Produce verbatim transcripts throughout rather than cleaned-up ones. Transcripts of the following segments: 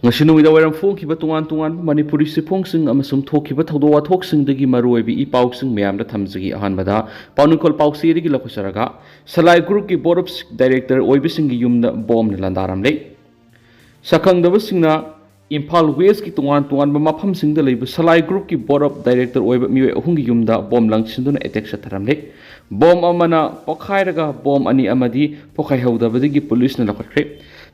ꯉꯁꯤ ꯅꯨꯃꯤꯗꯥꯡ ꯋꯥꯏꯔꯝ ꯐꯣꯡꯈꯤꯕ ꯇꯣꯉꯥꯟ ꯇꯣꯉꯥꯟꯕ ꯃꯅꯤꯄꯨꯔꯤ ꯆꯦꯐꯣꯡꯁꯤꯡ ꯑꯃꯁꯨꯡ ꯊꯣꯛꯈꯤꯕ ꯊꯧꯗꯣꯛ ꯋꯥꯊꯣꯛꯁꯤꯡꯗꯒꯤ ꯃꯔꯨꯑꯣꯏꯕ ꯏ ꯄꯥꯎꯁꯤꯡ ꯃꯌꯥꯝꯗ ꯊꯝꯖꯒꯦ꯫ ꯑꯍꯥꯟꯕꯗ ꯄꯥꯎꯅꯤꯡꯈꯣꯜ ꯄꯥꯎꯆꯦꯗꯒꯤ ꯂꯧꯈꯠꯆꯔꯒ, ꯁꯂꯥꯏ ꯒ꯭ꯔꯨꯞꯀꯤ ꯕꯣꯔꯗ ꯑꯣꯐ ꯗꯥꯏꯔꯦꯛꯇꯔ ꯑꯣꯏꯕꯁꯤꯡꯒꯤ ꯌꯨꯝꯗ ꯕꯣꯝꯅ ꯂꯥꯟꯗꯥꯔꯝꯂꯦ꯫ ꯁꯛꯈꯪꯗꯕꯁꯤꯡꯅ ꯏꯝꯐꯥꯜ ꯋꯦꯁꯀꯤ ꯇꯣꯉꯥꯟ ꯇꯣꯉꯥꯟꯕ ꯃꯐꯝꯁꯤꯡꯗ ꯂꯩꯕ ꯁꯂꯥꯏ ꯒ꯭ꯔꯨꯞꯀꯤ ꯕꯣꯔꯗ ꯑꯣꯐ ꯗꯥꯏꯔꯦꯛꯇꯔ ꯑꯣꯏꯕ ꯃꯤꯑꯣꯏ ꯑꯍꯨꯝꯒꯤ ꯌꯨꯝꯗ ꯕꯣꯝ ꯂꯪꯁꯤꯟꯗꯨꯅ ꯑꯦꯇꯦꯛ ꯆꯠꯊꯔꯝꯂꯦ꯫ ꯕꯣꯝ ꯑꯃꯅ ꯄꯣꯈꯥꯏꯔꯒ ꯕꯣꯝ ꯑꯅꯤ ꯑꯃꯗꯤ ꯄꯣꯈꯥꯏꯍꯧꯗꯕꯗꯒꯤ ꯄꯨꯂꯤꯁꯅ ꯂꯧꯈꯠꯈ꯭ꯔꯦ꯫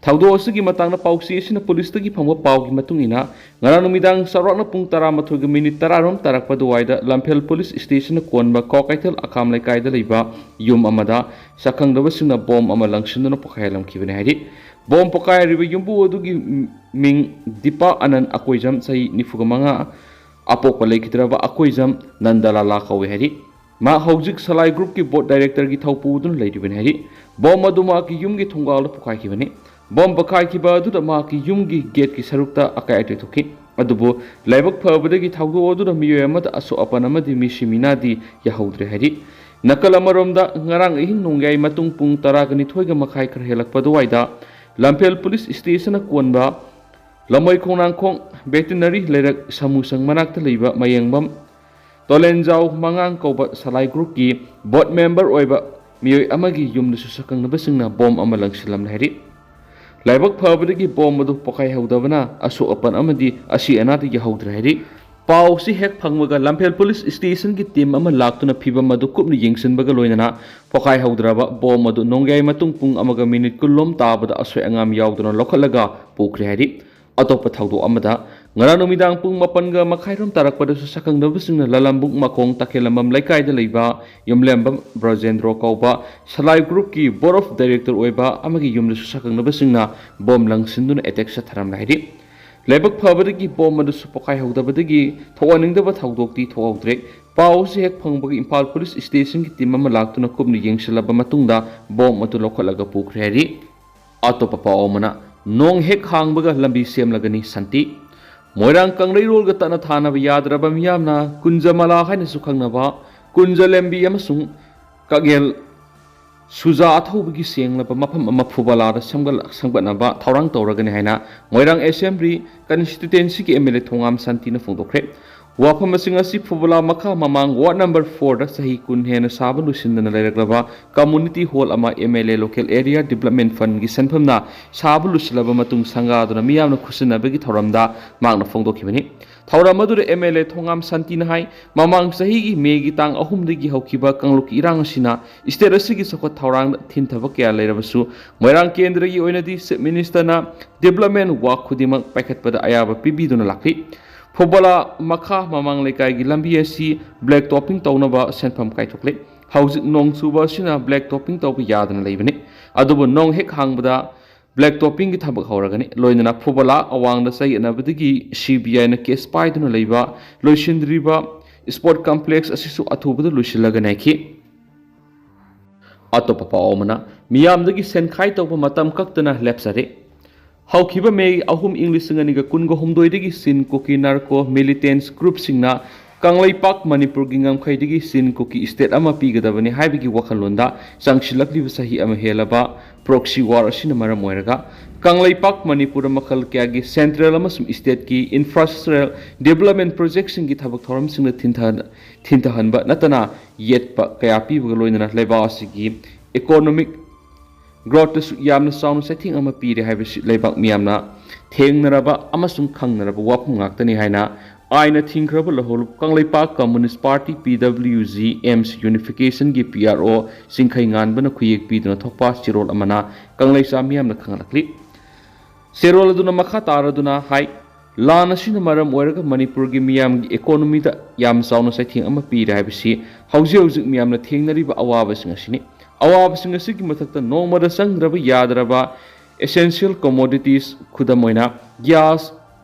ꯊꯧꯗꯣꯛ ꯑꯁꯤꯒꯤ ꯃꯇꯥꯡꯗ ꯄꯥꯎꯆꯦ ꯑꯁꯤꯅ ꯄꯨꯂꯤꯁꯇꯒꯤ ꯐꯪꯕ ꯄꯥꯎꯒꯤ ꯃꯇꯨꯡ ꯏꯟꯅ, ꯉꯔꯥꯡ ꯅꯨꯃꯤꯗꯥꯡ ꯆꯥꯎꯔꯥꯛꯅ ꯄꯨꯡ ꯇꯔꯥꯃꯥꯊꯣꯏꯒ ꯃꯤꯅꯤꯠ ꯇꯔꯥꯔꯣꯝ ꯇꯥꯔꯛꯄ ꯑꯗꯨꯋꯥꯏꯗ ꯂꯝꯐꯦꯜ ꯄꯨꯂꯤꯁ ꯁ꯭ꯇꯦꯁꯟꯅ ꯀꯣꯟꯕ ꯀ꯭ꯋꯥꯀꯩꯊꯦꯜ ꯑꯀꯥꯝ ꯂꯩꯀꯥꯏꯗ ꯂꯩꯕ ꯌꯨꯝ ꯑꯃꯗ ꯁꯛꯈꯪꯗꯕꯁꯤꯡꯅ ꯕꯣꯝ ꯑꯃ ꯂꯪꯁꯤꯟꯗꯨꯅ ꯄꯣꯈꯥꯏꯍꯜꯂꯝꯈꯤꯕꯅꯤ ꯍꯥꯏꯔꯤ꯫ ꯕꯣꯝ ꯄꯣꯈꯥꯏꯔꯤꯕ ꯌꯨꯝꯕꯨ ꯑꯗꯨꯒꯤ ꯃꯤꯡ ꯗꯤꯄꯥ ꯑꯅꯟ ꯑꯀꯣꯏꯖꯝ, ꯆꯍꯤ ꯅꯤꯐꯨꯒ ꯃꯉꯥ, ꯑꯄꯣꯛꯄ ꯂꯩꯈꯤꯗ꯭ꯔꯕ ꯑꯀꯣꯏꯖꯝ ꯅꯟꯗꯂꯥꯂꯥ ꯀꯧꯏ ꯍꯥꯏꯔꯤ꯫ ꯃꯍꯥꯛ ꯍꯧꯖꯤꯛ ꯁꯂꯥꯏ ꯒ꯭ꯔꯨꯞꯀꯤ ꯕꯣꯔꯗ ꯗꯥꯏꯔꯦꯛꯇꯔꯒꯤ ꯊꯧꯄꯨꯗꯨꯅ ꯂꯩꯔꯤꯕꯅꯤ ꯍꯥꯏꯔꯤ꯫ ꯕꯣꯝ ꯑꯗꯨ ꯃꯍꯥꯛꯀꯤ ꯌꯨꯝꯒꯤ ꯊꯣꯡꯒꯥꯜꯗ ꯄꯣꯈꯥꯏꯈꯤꯕꯅꯤ꯫ ꯕꯣꯝ ꯄꯣꯈꯥꯏꯈꯤꯕ ꯑꯗꯨꯗ ꯃꯍꯥꯛꯀꯤ ꯌꯨꯝꯒꯤ ꯒꯦꯠꯀꯤ ꯁꯔꯨꯛꯇ ꯑꯀꯥꯏ ꯑꯇꯣꯏ ꯊꯣꯛꯈꯤ꯫ ꯑꯗꯨꯕꯨ ꯂꯥꯏꯕꯛ ꯐꯕꯗꯒꯤ ꯊꯧꯗꯣꯛ ꯑꯗꯨꯗ ꯃꯤꯑꯣꯏ ꯑꯃꯗ ꯑꯁꯣꯛ ꯑꯄꯟ ꯑꯃꯗꯤ ꯃꯤꯁꯤ ꯃꯤꯅꯥꯗꯤ ꯌꯥꯍꯧꯗ꯭ꯔꯦ ꯍꯥꯏꯔꯤ꯫ ꯅꯥꯀꯜ ꯑꯃꯔꯣꯝꯗ, ꯉꯔꯥꯡ ꯑꯍꯤꯡ ꯅꯣꯡꯌꯥꯏ ꯃꯇꯨꯡ ꯄꯨꯡ ꯇꯔꯥꯒ ꯅꯤꯊꯣꯏꯒ ꯃꯈꯥꯏ ꯈꯔ ꯍꯦꯜꯂꯛꯄ ꯑꯗꯨꯋꯥꯏꯗ ꯂꯝꯐꯦꯜ ꯄꯨꯂꯤꯁ ꯁ꯭ꯇꯦꯁꯟꯅ ꯀꯣꯟꯕ ꯂꯝꯃꯣꯏ ꯈꯣꯡꯅꯥꯡꯈꯣꯡ ꯚꯦꯇꯤꯅꯔꯤ ꯂꯩꯔꯛ ꯁꯃꯨꯁꯪ ꯃꯅꯥꯛꯇ ꯂꯩꯕ ꯃꯌꯦꯡꯕꯝ ꯇꯣꯂꯦꯟꯖꯥꯎ ꯃꯉꯥꯡ ꯀꯧꯕ ꯁꯂꯥꯏ ꯒ꯭ꯔꯨꯞꯀꯤ ꯕꯣꯔꯗ ꯃꯦꯝꯕꯔ ꯑꯣꯏꯕ ꯃꯤꯑꯣꯏ ꯑꯃꯒꯤ ꯌꯨꯝꯗꯁꯨ ꯁꯛꯈꯪꯅꯕꯁꯤꯡꯅ ꯕꯣꯝ ꯑꯃ ꯂꯪꯁꯤꯜꯂꯝꯂꯦ ꯍꯥꯏꯔꯤ꯫ ꯂꯥꯏꯕꯛ ꯐꯕꯗꯒꯤ ꯕꯣꯝ ꯑꯗꯨ ꯄꯣꯈꯥꯏꯍꯧꯗꯕꯅ ꯑꯁꯣꯛ ꯑꯄꯟ ꯑꯃꯗꯤ ꯑꯁꯤ ꯑꯅꯥꯗꯤ ꯌꯥꯍꯧꯗ꯭ꯔꯦ ꯍꯥꯏꯔꯤ꯫ ꯄꯥꯎ ꯑꯁꯤ ꯍꯦꯛ ꯐꯪꯕꯒ ꯂꯝꯐꯦꯜ ꯄꯨꯂꯤꯁ ꯁ꯭ꯇꯦꯁꯟꯒꯤ ꯇꯤꯝ ꯑꯃ ꯂꯥꯛꯇꯨꯅ ꯐꯤꯕꯝ ꯑꯗꯨ ꯀꯨꯞꯅ ꯌꯦꯡꯁꯤꯟꯕꯒ ꯂꯣꯏꯅꯅ ꯄꯣꯈꯥꯏꯍꯧꯗ꯭ꯔꯕ ꯕꯣꯝ ꯑꯗꯨ ꯅꯣꯡꯌꯥꯏ ꯃꯇꯨꯡ ꯄꯨꯡ ꯑꯃꯒ ꯃꯤꯅꯤꯠ ꯀꯨꯟꯂꯣꯝ ꯇꯥꯕꯗ ꯑꯁꯣꯏ ꯑꯉꯥꯝ ꯌꯥꯎꯗꯅ ꯂꯧꯈꯠꯂꯒ ꯄꯨꯈ꯭ꯔꯦ ꯍꯥꯏꯔꯤ꯫ ꯑꯇꯣꯞꯄ ꯊꯧꯗꯣꯛ ꯑꯃꯗ, ꯉꯔꯥꯡ ꯅꯨꯃꯤꯗꯥꯡ ꯄꯨꯡ ꯃꯥꯄꯟꯒ ꯃꯈꯥꯏꯔꯣꯝ ꯇꯥꯔꯛꯄꯗꯁꯨ ꯁꯛꯈꯪꯗꯕꯁꯤꯡꯅ ꯂꯂꯝꯕꯨꯛ ꯃꯈꯣꯡ ꯇꯈꯦꯜꯂꯝꯕꯝ ꯂꯩꯀꯥꯏꯗ ꯂꯩꯕ ꯌꯨꯝꯂꯦꯝꯕꯝ ꯕ꯭ꯔꯖꯦꯟꯗ꯭ꯔꯣ ꯀꯧꯕ ꯁꯂꯥꯏ ꯒ꯭ꯔꯨꯞꯀꯤ ꯕꯣꯔꯗ ꯑꯣꯐ ꯗꯥꯏꯔꯦꯛꯇꯔ ꯑꯣꯏꯕ ꯑꯃꯒꯤ ꯌꯨꯝꯗꯁꯨ ꯁꯛꯈꯪꯗꯕꯁꯤꯡꯅ ꯕꯣꯝ ꯂꯪꯁꯤꯟꯗꯨꯅ ꯑꯦꯇꯦꯛ ꯆꯠꯊꯔꯝꯂꯦ ꯍꯥꯏꯔꯤ꯫ ꯂꯥꯏꯕꯛ ꯐꯕꯗꯒꯤ ꯕꯣꯝ ꯑꯗꯨꯁꯨ ꯄꯣꯈꯥꯏꯍꯧꯗꯕꯗꯒꯤ ꯊꯣꯛꯍꯟꯅꯤꯡꯗꯕ ꯊꯧꯗꯣꯛꯇꯤ ꯊꯣꯛꯍꯧꯗ꯭ꯔꯦ꯫ ꯄꯥꯎ ꯑꯁꯤ ꯍꯦꯛ ꯐꯪꯕꯒ ꯏꯝꯐꯥꯜ ꯄꯨꯂꯤꯁ ꯁ꯭ꯇꯦꯁꯟꯒꯤ ꯇꯤꯝ ꯑꯃ ꯂꯥꯛꯇꯨꯅ ꯀꯨꯞꯅ ꯌꯦꯡꯁꯤꯜꯂꯕ ꯃꯇꯨꯡꯗ ꯕꯣꯝ ꯑꯗꯨ ꯂꯧꯈꯠꯂꯒ ꯄꯨꯈ꯭ꯔꯦ ꯍꯥꯏꯔꯤ꯫ ꯑꯇꯣꯞꯄ ꯄꯥꯎ ꯑꯃꯅ, ꯅꯣꯡ ꯍꯦꯛ ꯍꯥꯡꯕꯒ ꯂꯝꯕꯤ ꯁꯦꯝꯂꯒꯅꯤ ꯁꯥꯟꯇꯤ꯫ ꯃꯣꯏꯔꯥꯡ ꯀꯪꯂꯩꯔꯣꯜꯒ ꯇꯠꯅ ꯊꯥꯅꯕ ꯌꯥꯗ꯭ꯔꯕ ꯃꯤꯌꯥꯝꯅ ꯀꯨꯟꯖꯃꯂꯥ ꯍꯥꯏꯅꯁꯨ ꯈꯪꯅꯕ ꯀꯨꯟꯖ ꯂꯦꯝꯕꯤ ꯑꯃꯁꯨꯡ ꯀꯥꯒꯦꯜ ꯁꯨꯖꯥ ꯑꯊꯧꯕꯒꯤ ꯁꯦꯡꯂꯕ ꯃꯐꯝ ꯑꯃ ꯐꯨꯕꯂꯥꯗ ꯁꯦꯝꯒꯠ-, ꯁꯦꯝꯒꯠꯅꯕ ꯊꯧꯔꯥꯡ ꯇꯧꯔꯒꯅꯤ ꯍꯥꯏꯅ ꯃꯣꯏꯔꯥꯡ ꯑꯦꯁꯦꯝꯕ꯭ꯂꯤ ꯀꯟꯁꯇꯤꯇ꯭ꯋꯦꯟꯁꯤꯒꯤ ꯑꯦꯝ ꯑꯦꯜ ꯑꯦ ꯊꯣꯉꯥꯝ ꯁꯥꯟꯇꯤꯅ ꯐꯣꯡꯗꯣꯛꯈ꯭ꯔꯦ꯫ ꯋꯥꯐꯝ ꯑꯁꯤꯡ ꯑꯁꯤ ꯐꯨꯕꯂꯥ ꯃꯈꯥ ꯃꯃꯥꯡ ꯋꯥꯔꯗ ꯅꯝꯕꯔ ꯐꯣꯔꯗ ꯆꯍꯤ ꯀꯨꯟ ꯍꯦꯟꯅ ꯁꯥꯕ ꯂꯣꯏꯁꯤꯟꯗꯅ ꯂꯩꯔꯛꯂꯕ ꯀꯝꯃꯨꯅꯤꯇꯤ ꯍꯣꯜ ꯑꯃ M L A local area development ꯐꯟꯒꯤ ꯁꯦꯟꯐꯝꯅ ꯁꯥꯕ ꯂꯣꯏꯁꯤꯜꯂꯕ ꯃꯇꯨꯡ ꯁꯪꯒꯥꯗꯨꯅ ꯃꯤꯌꯥꯝꯅ ꯈꯨꯠꯁꯤꯟꯅꯕꯒꯤ ꯊꯧꯔꯝꯗ ꯃꯍꯥꯛꯅ ꯐꯣꯡꯗꯣꯛꯈꯤꯕꯅꯤ꯫ ꯊꯧꯔꯝ ꯑꯗꯨꯗ ꯑꯦꯝ ꯑꯦꯜ ꯑꯦ ꯊꯣꯉꯥꯝ ꯁꯥꯟꯇꯤꯅ ꯍꯥꯏ, ꯃꯃꯥꯡ ꯆꯍꯤꯒꯤ ꯃꯦꯒꯤ ꯇꯥꯡ ꯑꯍꯨꯝꯗꯒꯤ ꯍꯧꯈꯤꯕ ꯀꯥꯡꯂꯨꯞꯀꯤ ꯏꯔꯥꯡ ꯑꯁꯤꯅ ꯁ꯭ꯇꯦꯠ ꯑꯁꯤꯒꯤ ꯆꯥꯎꯈꯠ ꯊꯧꯔꯥꯡꯗ ꯊꯤꯟꯊꯕ ꯀꯌꯥ ꯂꯩꯔꯕꯁꯨ ꯃꯣꯏꯔꯥꯡ ꯀꯦꯟꯗ꯭ꯔꯒꯤ ꯑꯣꯏꯅꯗꯤ ꯆꯤꯐ ꯃꯤꯅꯤꯁꯇꯔꯅ ꯗꯤꯕꯂꯞꯃꯦꯟ ꯋꯥꯛ ꯈꯨꯗꯤꯡꯃꯛ ꯄꯥꯏꯈꯠꯄꯗ ꯑꯌꯥꯕ ꯄꯤꯕꯤꯗꯨꯅ ꯂꯥꯛꯂꯤ꯫ ꯐꯨꯕꯂꯥ ꯃꯈꯥ ꯃꯃꯥꯡ ꯂꯩꯀꯥꯏꯒꯤ ꯂꯝꯕꯤ ꯑꯁꯤ ꯕ꯭ꯂꯦꯛ ꯇꯣꯞꯄꯤꯡ ꯇꯧꯅꯕ ꯁꯦꯟꯐꯝ ꯀꯥꯏꯊꯣꯛꯂꯤ꯫ ꯍꯧꯖꯤꯛ ꯅꯣꯡ ꯆꯨꯕ ꯑꯁꯤꯅ ꯕ꯭ꯂꯦꯛ ꯇꯣꯞꯄꯤꯡ ꯇꯧꯕ ꯌꯥꯗꯅ ꯂꯩꯕꯅꯤ, ꯑꯗꯨꯕꯨ ꯅꯣꯡ ꯍꯦꯛ ꯍꯥꯡꯕꯗ ꯕ꯭ꯂꯦꯛ ꯇꯣꯞꯄꯤꯡꯒꯤ ꯊꯕꯛ ꯍꯧꯔꯒꯅꯤ꯫ ꯂꯣꯏꯅꯅ ꯐꯨꯕꯂꯥ ꯑꯋꯥꯡꯗ ꯆꯌꯦꯠꯅꯕꯗꯒꯤ ꯁꯤ ꯕꯤ ꯑꯥꯏꯅ ꯀꯦꯁ ꯄꯥꯏꯗꯨꯅ ꯂꯩꯕ ꯂꯣꯏꯁꯤꯟꯗ꯭ꯔꯤꯕ ꯁ꯭ꯄꯣꯔꯠ ꯀꯝꯄ꯭ꯂꯦꯛꯁ ꯑꯁꯤꯁꯨ ꯑꯊꯨꯕꯗ ꯂꯣꯏꯁꯤꯜꯂꯒꯅꯤ ꯍꯥꯏꯈꯤ꯫ ꯑꯇꯣꯞꯄ ꯄꯥꯎ ꯑꯃꯅ, ꯃꯤꯌꯥꯝꯗꯒꯤ ꯁꯦꯟꯈꯥꯏ ꯇꯧꯕ ꯃꯇꯝ ꯀꯛꯇꯅ ꯂꯦꯞꯆꯔꯦ꯫ ꯍꯧꯈꯤꯕ ꯃꯦ ꯑꯍꯨꯝ, ꯏꯪ ꯂꯤꯁꯤꯡ ꯑꯅꯤꯒ ꯀꯨꯟꯒ ꯍꯨꯝꯗꯣꯏꯗꯒꯤ ꯆꯤꯟ ꯀꯨꯀꯤ ꯅꯥꯔꯀꯣ ꯃꯤꯂꯤꯇꯦꯟꯁ ꯒ꯭ꯔꯨꯞꯁꯤꯡꯅ ꯀꯪꯂꯩꯄꯥꯛ ꯃꯅꯤꯄꯨꯔꯒꯤ ꯉꯝꯈꯩꯗꯒꯤ ꯆꯤꯟ ꯀꯨꯀꯤ ꯁ꯭ꯇꯦꯠ ꯑꯃ ꯄꯤꯒꯗꯕꯅꯤ ꯍꯥꯏꯕꯒꯤ ꯋꯥꯈꯜꯂꯣꯟꯗ ꯆꯪꯁꯤꯜꯂꯛꯂꯤꯕ ꯆꯍꯤ ꯑꯃ ꯍꯦꯜꯂꯕ ꯄ꯭ꯔꯣꯛꯁꯤ ꯋꯥꯔ ꯑꯁꯤꯅ ꯃꯔꯝ ꯑꯣꯏꯔꯒ ꯀꯪꯂꯩꯄꯥꯛ ꯃꯅꯤꯄꯨꯔꯗ ꯃꯈꯜ ꯀꯌꯥꯒꯤ ꯁꯦꯟꯇ꯭ꯔꯦꯜ ꯑꯃꯁꯨꯡ ꯁ꯭ꯇꯦꯠꯀꯤ ꯏꯟꯐ꯭ꯔꯥꯁ꯭ꯇ꯭ꯔꯛꯆꯔꯦꯜ ꯗꯤꯕꯂꯞꯃꯦꯟ ꯄ꯭ꯔꯣꯖꯦꯛꯁꯤꯡꯒꯤ ꯊꯕꯛ ꯊꯧꯔꯝꯁꯤꯡꯗ ꯊꯤꯟꯊ-, ꯊꯤꯟꯊꯍꯟꯕ ꯅꯠꯇꯅ ꯌꯦꯠꯄ ꯀꯌꯥ ꯄꯤꯕꯒ ꯂꯣꯏꯅꯅ ꯂꯩꯕꯥꯛ ꯑꯁꯤꯒꯤ ꯏꯀꯣꯅꯣꯃꯤꯛ ꯒ꯭ꯔꯣꯠꯇꯁꯨ ꯌꯥꯝꯅ ꯆꯥꯎꯅ ꯆꯩꯊꯦꯡ ꯑꯃ ꯄꯤꯔꯦ ꯍꯥꯏꯕꯁꯤ ꯂꯩꯕꯥꯛ ꯃꯤꯌꯥꯝꯅ ꯊꯦꯡꯅꯔꯕ ꯑꯃꯁꯨꯡ ꯈꯪꯅꯔꯕ ꯋꯥꯐꯝ ꯉꯥꯛꯇꯅꯤ ꯍꯥꯏꯅ ꯑꯥꯏꯟꯅ ꯊꯤꯡꯈ꯭ꯔꯕ ꯂꯧꯍꯧꯂꯨꯞ Kangleipak communist party, P W G, ꯑꯦꯝꯁ ꯌꯨꯅꯤꯐꯤꯀꯦꯁꯟꯒꯤ ꯄꯤ ꯑꯥꯔ ꯑꯣ ꯆꯤꯡꯈꯩ ꯉꯥꯟꯕꯅ ꯈꯨꯌꯦꯛ ꯄꯤꯗꯨꯅ ꯊꯣꯛꯄ ꯆꯦꯔꯣꯜ ꯑꯃꯅ ꯀꯪꯂꯩꯆꯥ ꯃꯤꯌꯥꯝꯅ ꯈꯪꯍꯜꯂꯛꯂꯤ꯫ ꯆꯦꯔꯣꯜ ꯑꯗꯨꯅ ꯃꯈꯥ ꯇꯥꯔꯗꯨꯅ ꯍꯥꯏ, ꯂꯥꯟ ꯑꯁꯤꯅ ꯃꯔꯝ ꯑꯣꯏꯔꯒ ꯃꯅꯤꯄꯨꯔꯒꯤ ꯃꯤꯌꯥꯝꯒꯤ ꯏꯀꯣꯅꯣꯃꯤꯗ ꯌꯥꯝ ꯆꯥꯎꯅ ꯆꯩꯊꯦꯡ ꯑꯃ ꯄꯤꯔꯦ ꯍꯥꯏꯕꯁꯤ ꯍꯧꯖꯤꯛ ꯍꯧꯖꯤꯛ ꯃꯤꯌꯥꯝꯅ ꯊꯦꯡꯅꯔꯤꯕ ꯑꯋꯥꯕꯁꯤꯡ ꯑꯁꯤꯅꯤ꯫ ꯑꯋꯥꯕꯁꯤꯡ ꯑꯁꯤꯒꯤ ꯃꯊꯛꯇ ꯅꯣꯡꯃꯗ ꯆꯪꯗ꯭ꯔꯕ ꯌꯥꯗ꯭ꯔꯕ essential commodities, ꯈꯨꯗꯝ ꯑꯣꯏꯅ gas,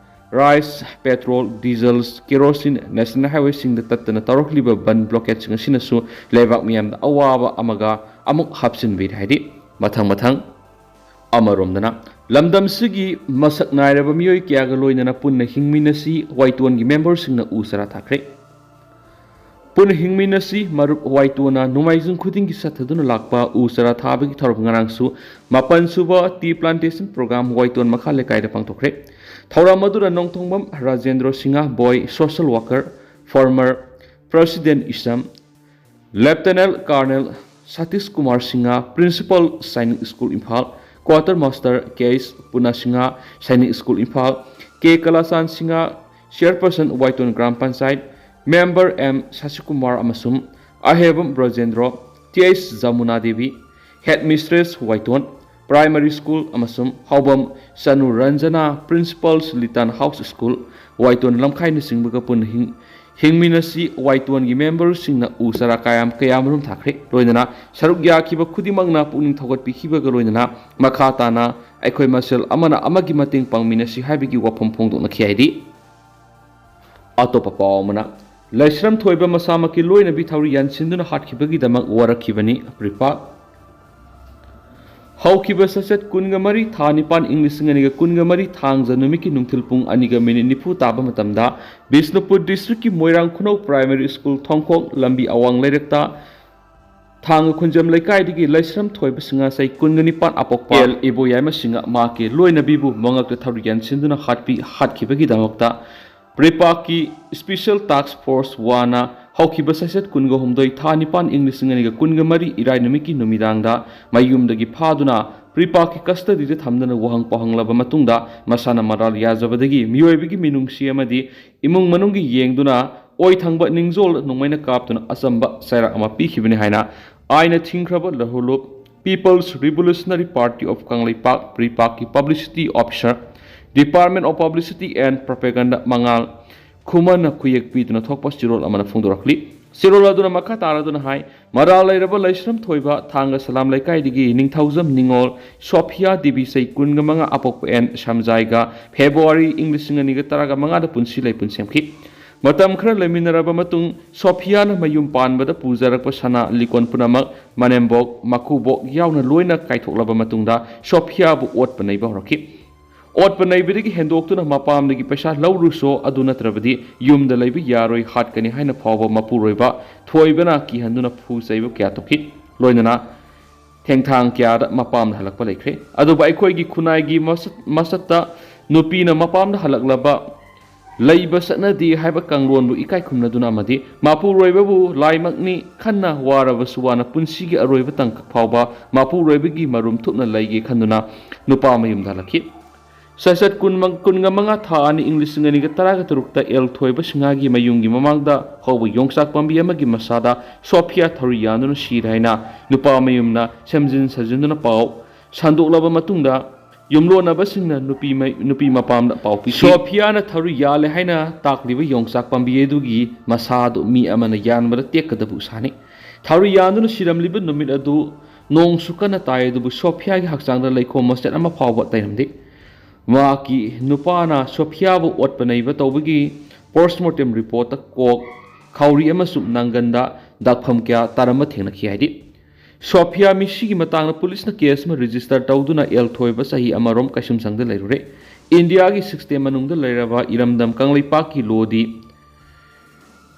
rice, petrol, diesels, kerosene, national ꯍꯥꯏꯋꯦꯁꯤꯡꯗ ꯇꯠꯇꯅ ꯇꯧꯔꯛꯂꯤꯕ ꯕꯟ ꯕ꯭ꯂꯣꯀꯦꯠꯁꯤꯡ ꯑꯁꯤꯅꯁꯨ ꯂꯩꯕꯥꯛ ꯃꯤꯌꯥꯝꯗ ꯑꯋꯥꯕ ꯑꯃꯒ ꯑꯃꯨꯛ ꯍꯥꯞꯆꯤꯟꯕꯤꯔꯦ ꯍꯥꯏꯗꯤ ꯃꯊꯪ ꯃꯊꯪ꯫ ꯑꯃꯔꯣꯝꯗꯅ ꯂꯝꯗꯝꯁꯤꯒꯤ ꯃꯁꯛ ꯅꯥꯏꯔꯕ ꯃꯤꯑꯣꯏ ꯀꯌꯥꯒ ꯂꯣꯏꯅꯅ ꯄꯨꯟꯅ ꯍꯤꯡꯃꯤꯟꯅꯁꯤ ꯋꯥꯏꯇꯣꯟꯒꯤ ꯃꯦꯝꯕꯔꯁꯤꯡꯅ ꯎ ꯆꯥꯔꯥ ꯊꯥꯈ꯭ꯔꯦ꯫ ꯄꯨꯟꯅ ꯍꯤꯡꯃꯤꯟꯅꯁꯤ ꯃꯔꯨꯞ ꯋꯥꯏꯇꯣꯟꯅ ꯅꯣꯡꯃꯥꯏꯖꯤꯡ ꯈꯨꯗꯤꯡꯒꯤ ꯆꯠꯊꯗꯨꯅ ꯂꯥꯛꯄ ꯎ ꯆꯥꯔꯥ ꯊꯥꯕꯒꯤ ꯊꯧꯔꯝ ꯉꯔꯥꯡꯁꯨ ꯃꯥꯄꯟ ꯁꯨꯕ ꯇꯤ ꯄ꯭ꯂꯥꯟꯇꯦꯁꯟ ꯄ꯭ꯔꯣꯒ꯭ꯔꯥꯝ ꯋꯥꯏꯇꯣꯟ ꯃꯈꯥ ꯂꯩꯀꯥꯏꯗ ꯄꯥꯡꯊꯣꯛꯈ꯭ꯔꯦ꯫ ꯊꯧꯔꯝ ꯑꯗꯨꯗ Nongthongbam Rajendro Singh Boy social worker, former president ꯏꯁꯝ, lieutenant colonel Satish Kumar Singh, principal Sainik school Imphal, quartermaster K H Puna Singh, Sainik school Imphal, K Kalachan Singh, chairperson Waithou gram panchayat, member M Sashikumar ꯑꯃꯁꯨꯡ ꯑꯍꯦꯕꯝ Brajendro, T H Jamuna Devi, headmistress Waithou, primary school ꯑꯃꯁꯨꯡ ꯍꯥꯎꯕꯝ Chanu Ranjana, principal Litan house school, Waithou ꯂꯝꯈꯥꯏꯅꯆꯤꯡꯕꯒ ꯄꯨꯟꯅ ꯍꯤꯡ-, ꯍꯤꯡꯃꯤꯟꯅꯁꯤ ꯋꯥꯏꯇꯣꯟꯒꯤ ꯃꯦꯝꯕꯔꯁꯤꯡꯅ ꯎ ꯆꯥꯔꯥ ꯀꯌꯥꯝ, ꯀꯌꯥꯃꯔꯨꯝ ꯊꯥꯈ꯭ꯔꯦ꯫ ꯂꯣꯏꯅꯅ ꯁꯔꯨꯛ ꯌꯥꯈꯤꯕ ꯈꯨꯗꯤꯡꯃꯛꯅ ꯄꯨꯛꯅꯤꯡ ꯊꯧꯒꯠꯄꯤꯈꯤꯕꯒ ꯂꯣꯏꯅꯅ ꯃꯈꯥ ꯇꯥꯅ ꯑꯩꯈꯣꯏ ꯃꯁꯦꯜ ꯑꯃꯅ ꯑꯃꯒꯤ ꯃꯇꯦꯡ ꯄꯥꯡꯃꯤꯟꯅꯁꯤ ꯍꯥꯏꯕꯒꯤ ꯋꯥꯐꯝ ꯐꯣꯡꯗꯣꯛꯅꯈꯤ ꯍꯥꯏꯔꯤ꯫ ꯑꯇꯣꯞꯄ ꯄꯥꯎ ꯑꯃꯅ, ꯂꯩꯁ꯭ꯔꯝ ꯊꯣꯏꯕ ꯃꯁꯥꯃꯛꯀꯤ ꯂꯣꯏꯅꯕꯤ ꯊꯧꯔꯤ ꯌꯥꯟꯁꯤꯟꯗꯨꯅ ꯍꯥꯠꯈꯤꯕꯒꯤꯗꯃꯛ ꯋꯥꯔꯛꯈꯤꯕꯅꯤ ꯄ꯭ꯔꯤꯄꯥꯛ꯫ ꯍꯧꯈꯤꯕ ꯆꯩꯆꯠ ꯀꯨꯟꯒ ꯃꯔꯤ ꯊꯥ ꯅꯤꯄꯥꯟ ꯏꯪ ꯂꯤꯁꯤꯡ ꯑꯅꯤꯒ ꯀꯨꯟꯒ ꯃꯔꯤ ꯊꯥꯡꯖ ꯅꯨꯃꯤꯠꯀꯤ ꯅꯨꯡꯊꯤꯜ ꯄꯨꯡ ꯑꯅꯤꯒ ꯃꯤꯅꯤꯠ ꯅꯤꯐꯨ ꯇꯥꯕ ꯃꯇꯝꯗ ꯕꯤꯁꯅꯨꯄꯨꯔ ꯗꯤꯁꯇ꯭ꯔꯤꯛꯀꯤ ꯃꯣꯏꯔꯥꯡ ꯈꯨꯅꯧ ꯄ꯭ꯔꯥꯏꯃꯔꯤ ꯁ꯭ꯀꯨꯜ ꯊꯣꯡꯈꯣꯛ ꯂꯝꯕꯤ ꯑꯋꯥꯡ ꯂꯩꯔꯛꯇ ꯊꯥꯡꯒ ꯈꯨꯟꯖꯝ ꯂꯩꯀꯥꯏꯗꯒꯤ ꯂꯩꯁ꯭ꯔꯝ ꯊꯣꯏꯕ ꯁꯤꯡꯍ ꯆꯍꯤ ꯀꯨꯟꯒ ꯅꯤꯄꯥꯟ ꯑꯄꯣꯛꯄ ꯑꯦꯜ ꯏꯕꯣꯌꯥꯏꯃ ꯁꯤꯡꯍ ꯃꯍꯥꯛꯀꯤ ꯂꯣꯏꯅꯕꯤꯕꯨ ꯃꯉꯛꯇ ꯊꯧꯔꯤ ꯌꯥꯟꯁꯤꯟꯗꯨꯅ ꯍꯥꯠꯄꯤ-, ꯍꯥꯠꯈꯤꯕꯒꯤꯗꯃꯛꯇ ꯄ꯭ꯔꯤꯄꯥꯛꯀꯤ ꯁ꯭ꯄꯤꯁꯦꯜ ꯇꯥꯛꯁ ꯐꯣꯔꯁ ꯋꯥꯟꯅ ꯍꯧꯈꯤꯕ ꯆꯩꯆꯠ ꯀꯨꯟꯒ ꯍꯨꯝꯗꯣꯏ ꯊꯥ ꯅꯤꯄꯥꯟ ꯏꯪ ꯂꯤꯁꯤꯡ ꯑꯅꯤꯒ ꯀꯨꯟꯒ ꯃꯔꯤ ꯏꯔꯥꯏ ꯅꯨꯃꯤꯠꯀꯤ ꯅꯨꯃꯤꯗꯥꯡꯗ ꯃꯌꯨꯝꯗꯒꯤ ꯐꯥꯗꯨꯅ ꯄ꯭ꯔꯤꯄꯥꯛꯀꯤ ꯀꯁꯇꯗꯤꯗ ꯊꯝꯗꯨꯅ ꯋꯥꯍꯪ ꯄꯥꯎꯍꯪꯂꯕ ꯃꯇꯨꯡꯗ ꯃꯁꯥꯅ ꯃꯔꯥꯜ ꯌꯥꯖꯕꯗꯒꯤ ꯃꯤꯑꯣꯏꯕꯒꯤ ꯃꯤꯅꯨꯡꯁꯤ ꯑꯃꯗꯤ ꯏꯃꯨꯡ ꯃꯅꯨꯡꯒꯤ ꯌꯦꯡꯗꯨꯅ ꯑꯣꯏ ꯊꯪꯕ ꯅꯤꯡꯖꯣꯜ ꯅꯣꯡꯃꯩꯅ ꯀꯥꯞꯇꯨꯅ ꯑꯆꯝꯕ ꯆꯩꯔꯥꯛ ꯑꯃ ꯄꯤꯈꯤꯕꯅꯤ ꯍꯥꯏꯅ ꯑꯥꯏꯟꯅ ꯊꯤꯡꯈ꯭ꯔꯕ ꯂꯍꯨꯂꯨꯞ People's Revolutionary Party of Kangleipak, ꯄ꯭ꯔꯤꯄꯥꯛꯀꯤ publicity officer, Department of Publicity and Propaganda ꯃꯉꯥꯜ ꯈꯨꯃꯟꯅ ꯈꯨꯌꯦꯛ ꯄꯤꯗꯨꯅ ꯊꯣꯛꯄ ꯆꯦꯔꯣꯜ ꯑꯃꯅ ꯐꯣꯡꯗꯣꯔꯛꯂꯤ꯫ ꯆꯦꯔꯣꯜ ꯑꯗꯨꯅ ꯃꯈꯥ ꯇꯥꯔꯗꯨꯅ ꯍꯥꯏ, ꯃꯔꯥꯜ ꯂꯩꯔꯕ ꯂꯩꯁ꯭ꯔꯝ ꯊꯣꯏꯕ ꯊꯥꯡꯒ ꯁꯂꯥꯝ ꯂꯩꯀꯥꯏꯗꯒꯤ ꯅꯤꯡꯊꯧꯖꯝ ꯅꯤꯉꯣꯜ ꯁꯣꯐꯤꯌꯥ ꯗꯦꯕꯤ ꯆꯍꯤ ꯀꯨꯟꯒ ꯃꯉꯥ ꯑꯄꯣꯛꯄ ꯑꯦꯟ ꯁꯝꯖꯥꯏꯒ ꯐꯦꯕ꯭ꯔꯨꯋꯥꯔꯤ ꯏꯪ ꯂꯤꯁꯤꯡ ꯑꯅꯤꯒ ꯇꯔꯥꯒ ꯃꯉꯥꯗ ꯄꯨꯟꯁꯤ ꯂꯩꯄꯨꯟ ꯁꯦꯝꯈꯤ꯫ ꯃꯇꯝ ꯈꯔ ꯂꯩꯃꯤꯟꯅꯔꯕ ꯃꯇꯨꯡ ꯁꯣꯐꯤꯌꯥꯅ ꯃꯌꯨꯝ ꯄꯥꯟꯕꯗ ꯄꯨꯖꯔꯛꯄ ꯁꯅꯥ ꯂꯤꯀꯣꯟ ꯄꯨꯝꯅꯃꯛ ꯃꯅꯦꯝꯕꯣꯛ, ꯃꯀꯨꯕꯣꯛ ꯌꯥꯎꯅ ꯂꯣꯏꯅ ꯀꯥꯏꯊꯣꯛꯂꯕ ꯃꯇꯨꯡꯗ ꯁꯣꯐꯤꯌꯥꯕꯨ ꯑꯣꯠꯄ ꯅꯩꯕ ꯍꯧꯔꯛꯈꯤ꯫ ꯑꯣꯠꯄ ꯅꯩꯕꯗꯒꯤ ꯍꯦꯟꯗꯣꯛꯇꯨꯅ ꯃꯄꯥꯝꯗꯒꯤ ꯄꯩꯁꯥ ꯂꯧꯔꯨꯁꯣ, ꯑꯗꯨ ꯅꯠꯇ꯭ꯔꯕꯗꯤ ꯌꯨꯝꯗ ꯂꯩꯕ ꯌꯥꯔꯣꯏ, ꯍꯥꯠꯀꯅꯤ ꯍꯥꯏꯅ ꯐꯥꯎꯕ ꯃꯄꯨꯔꯣꯏꯕ ꯊꯣꯏꯕꯅ ꯀꯤꯍꯟꯗꯨꯅ ꯐꯨ ꯆꯩꯕ ꯀꯌꯥ ꯇꯧꯈꯤ꯫ ꯂꯣꯏꯅꯅ ꯊꯦꯡꯊꯥꯡ ꯀꯌꯥꯗ ꯃꯄꯥꯝꯗ ꯍꯜꯂꯛꯄ ꯂꯩꯈ꯭ꯔꯦ꯫ ꯑꯗꯨꯕꯨ ꯑꯩꯈꯣꯏꯒꯤ ꯈꯨꯟꯅꯥꯏꯒꯤ ꯃꯁꯠ-, ꯃꯁꯠꯇ ꯅꯨꯄꯤꯅ ꯃꯄꯥꯝꯗ ꯍꯜꯂꯛꯂꯕ ꯂꯩꯕ ꯆꯠꯅꯗꯦ ꯍꯥꯏꯕ ꯀꯥꯡꯂꯣꯟꯕꯨ ꯏꯀꯥꯏ ꯈꯨꯝꯅꯗꯨꯅ ꯑꯃꯗꯤ ꯃꯄꯨꯔꯣꯏꯕꯕꯨ ꯂꯥꯏꯃꯛꯅꯤ ꯈꯟꯅ ꯋꯥꯔꯕꯁꯨ ꯋꯥꯅ ꯄꯨꯟꯁꯤꯒꯤ ꯑꯔꯣꯏꯕ ꯇꯥꯡꯀꯛ ꯐꯥꯎꯕ ꯃꯄꯨꯔꯣꯏꯕꯒꯤ ꯃꯔꯨꯝ ꯊꯨꯞꯅ ꯂꯩꯒꯦ ꯈꯟꯗꯨꯅ ꯅꯨꯄꯥ ꯃꯌꯨꯝꯗ ꯍꯜꯂꯛꯈꯤ꯫ ꯁꯁꯠ ꯀꯨꯟ ꯃꯪ-, ꯀꯨꯟꯒ ꯃꯉꯥ, ꯊꯥ ꯑꯅꯤ, ꯏꯪ ꯂꯤꯁꯤꯡ ꯑꯅꯤꯒ ꯇꯔꯥꯒ ꯇꯔꯨꯛꯇ ꯑꯦꯜ ꯊꯣꯏꯕ ꯁꯤꯡꯍꯥꯒꯤ ꯃꯌꯨꯝꯒꯤ ꯃꯃꯥꯡꯗ ꯍꯧꯕ ꯌꯣꯡꯆꯥꯛ ꯄꯥꯝꯕꯤ ꯑꯃꯒꯤ ꯃꯁꯥꯗ ꯁꯣꯐꯤꯌꯥ ꯊꯧꯔꯤ ꯌꯥꯟꯗꯨꯅ ꯁꯤꯔꯦ ꯍꯥꯏꯅ ꯅꯨꯄꯥ ꯃꯌꯨꯝꯅ ꯁꯦꯝꯖꯤꯟ ꯁꯥꯖꯤꯟꯗꯨꯅ ꯄꯥꯎ ꯁꯟꯗꯣꯛꯂꯕ ꯃꯇꯨꯡꯗ ꯌꯨꯝꯂꯣꯟꯅꯕꯁꯤꯡꯅ ꯅꯨꯄꯤ ꯃ-, ꯅꯨꯄꯤ ꯃꯄꯥꯝꯗ ꯄꯥꯎ ꯄꯤ꯫ ꯁꯣꯐꯤꯌꯥꯅ ꯊꯧꯔꯤ ꯌꯥꯜꯂꯦ ꯍꯥꯏꯅ ꯇꯥꯛꯂꯤꯕ ꯌꯣꯡꯆꯥꯛ ꯄꯥꯝꯕꯤ ꯑꯗꯨꯒꯤ ꯃꯁꯥ ꯑꯗꯨ ꯃꯤ ꯑꯃꯅ ꯌꯥꯟꯕꯗ ꯇꯦꯛꯀꯗꯕ ꯎꯁꯥꯅꯤ꯫ ꯊꯧꯔꯤ ꯌꯥꯟꯗꯨꯅ ꯁꯤꯔꯝꯂꯤꯕ ꯅꯨꯃꯤꯠ ꯑꯗꯨ ꯅꯣꯡꯁꯨ ꯀꯟꯅ ꯇꯥꯏ, ꯑꯗꯨꯕꯨ ꯁꯣꯐꯤꯌꯥꯒꯤ ꯍꯛꯆꯥꯡꯗ ꯂꯩꯈꯣꯝ ꯃꯆꯦꯠ ꯑꯃ ꯐꯥꯎꯕ ꯇꯩꯔꯝꯗꯦ꯫ ꯃꯍꯥꯛꯀꯤ ꯅꯨꯄꯥꯅ ꯁꯣꯐꯤꯌꯥꯕꯨ ꯑꯣꯠꯄ ꯅꯩꯕ ꯇꯧꯕꯒꯤ ꯄꯣꯁꯃꯣꯔꯇꯦꯝ ꯔꯤꯄꯣꯔꯠꯇ ꯀꯣꯛ, ꯈꯥꯎꯔꯤ ꯑꯃꯁꯨꯡ ꯅꯪꯒꯟꯗ ꯗꯥꯛꯐꯝ ꯀꯌꯥ ꯇꯥꯔꯝꯕ ꯊꯦꯡꯅꯈꯤ ꯍꯥꯏꯗꯤ ꯁꯣꯐꯤꯌꯥ ꯃꯤꯁꯤꯒꯤ ꯃꯇꯥꯡꯗ ꯄꯨꯂꯤꯁꯅ ꯀꯦꯁ ꯑꯃ ꯔꯦꯖꯤꯁꯇꯔ ꯇꯧꯗꯨꯅ ꯑꯦꯜ ꯊꯣꯏꯕ ꯆꯍꯤ ꯑꯃꯔꯣꯝ ꯀꯩꯁꯨꯝꯁꯪꯗ ꯂꯩꯔꯨꯔꯦ꯫ ꯏꯟꯗꯤꯌꯥꯒꯤ ꯁꯤꯛꯁꯇꯦꯝ ꯃꯅꯨꯡꯗ ꯂꯩꯔꯕ ꯏꯔꯝꯗꯝ ꯀꯪꯂꯩꯄꯥꯛꯀꯤ ꯂꯣꯗꯤ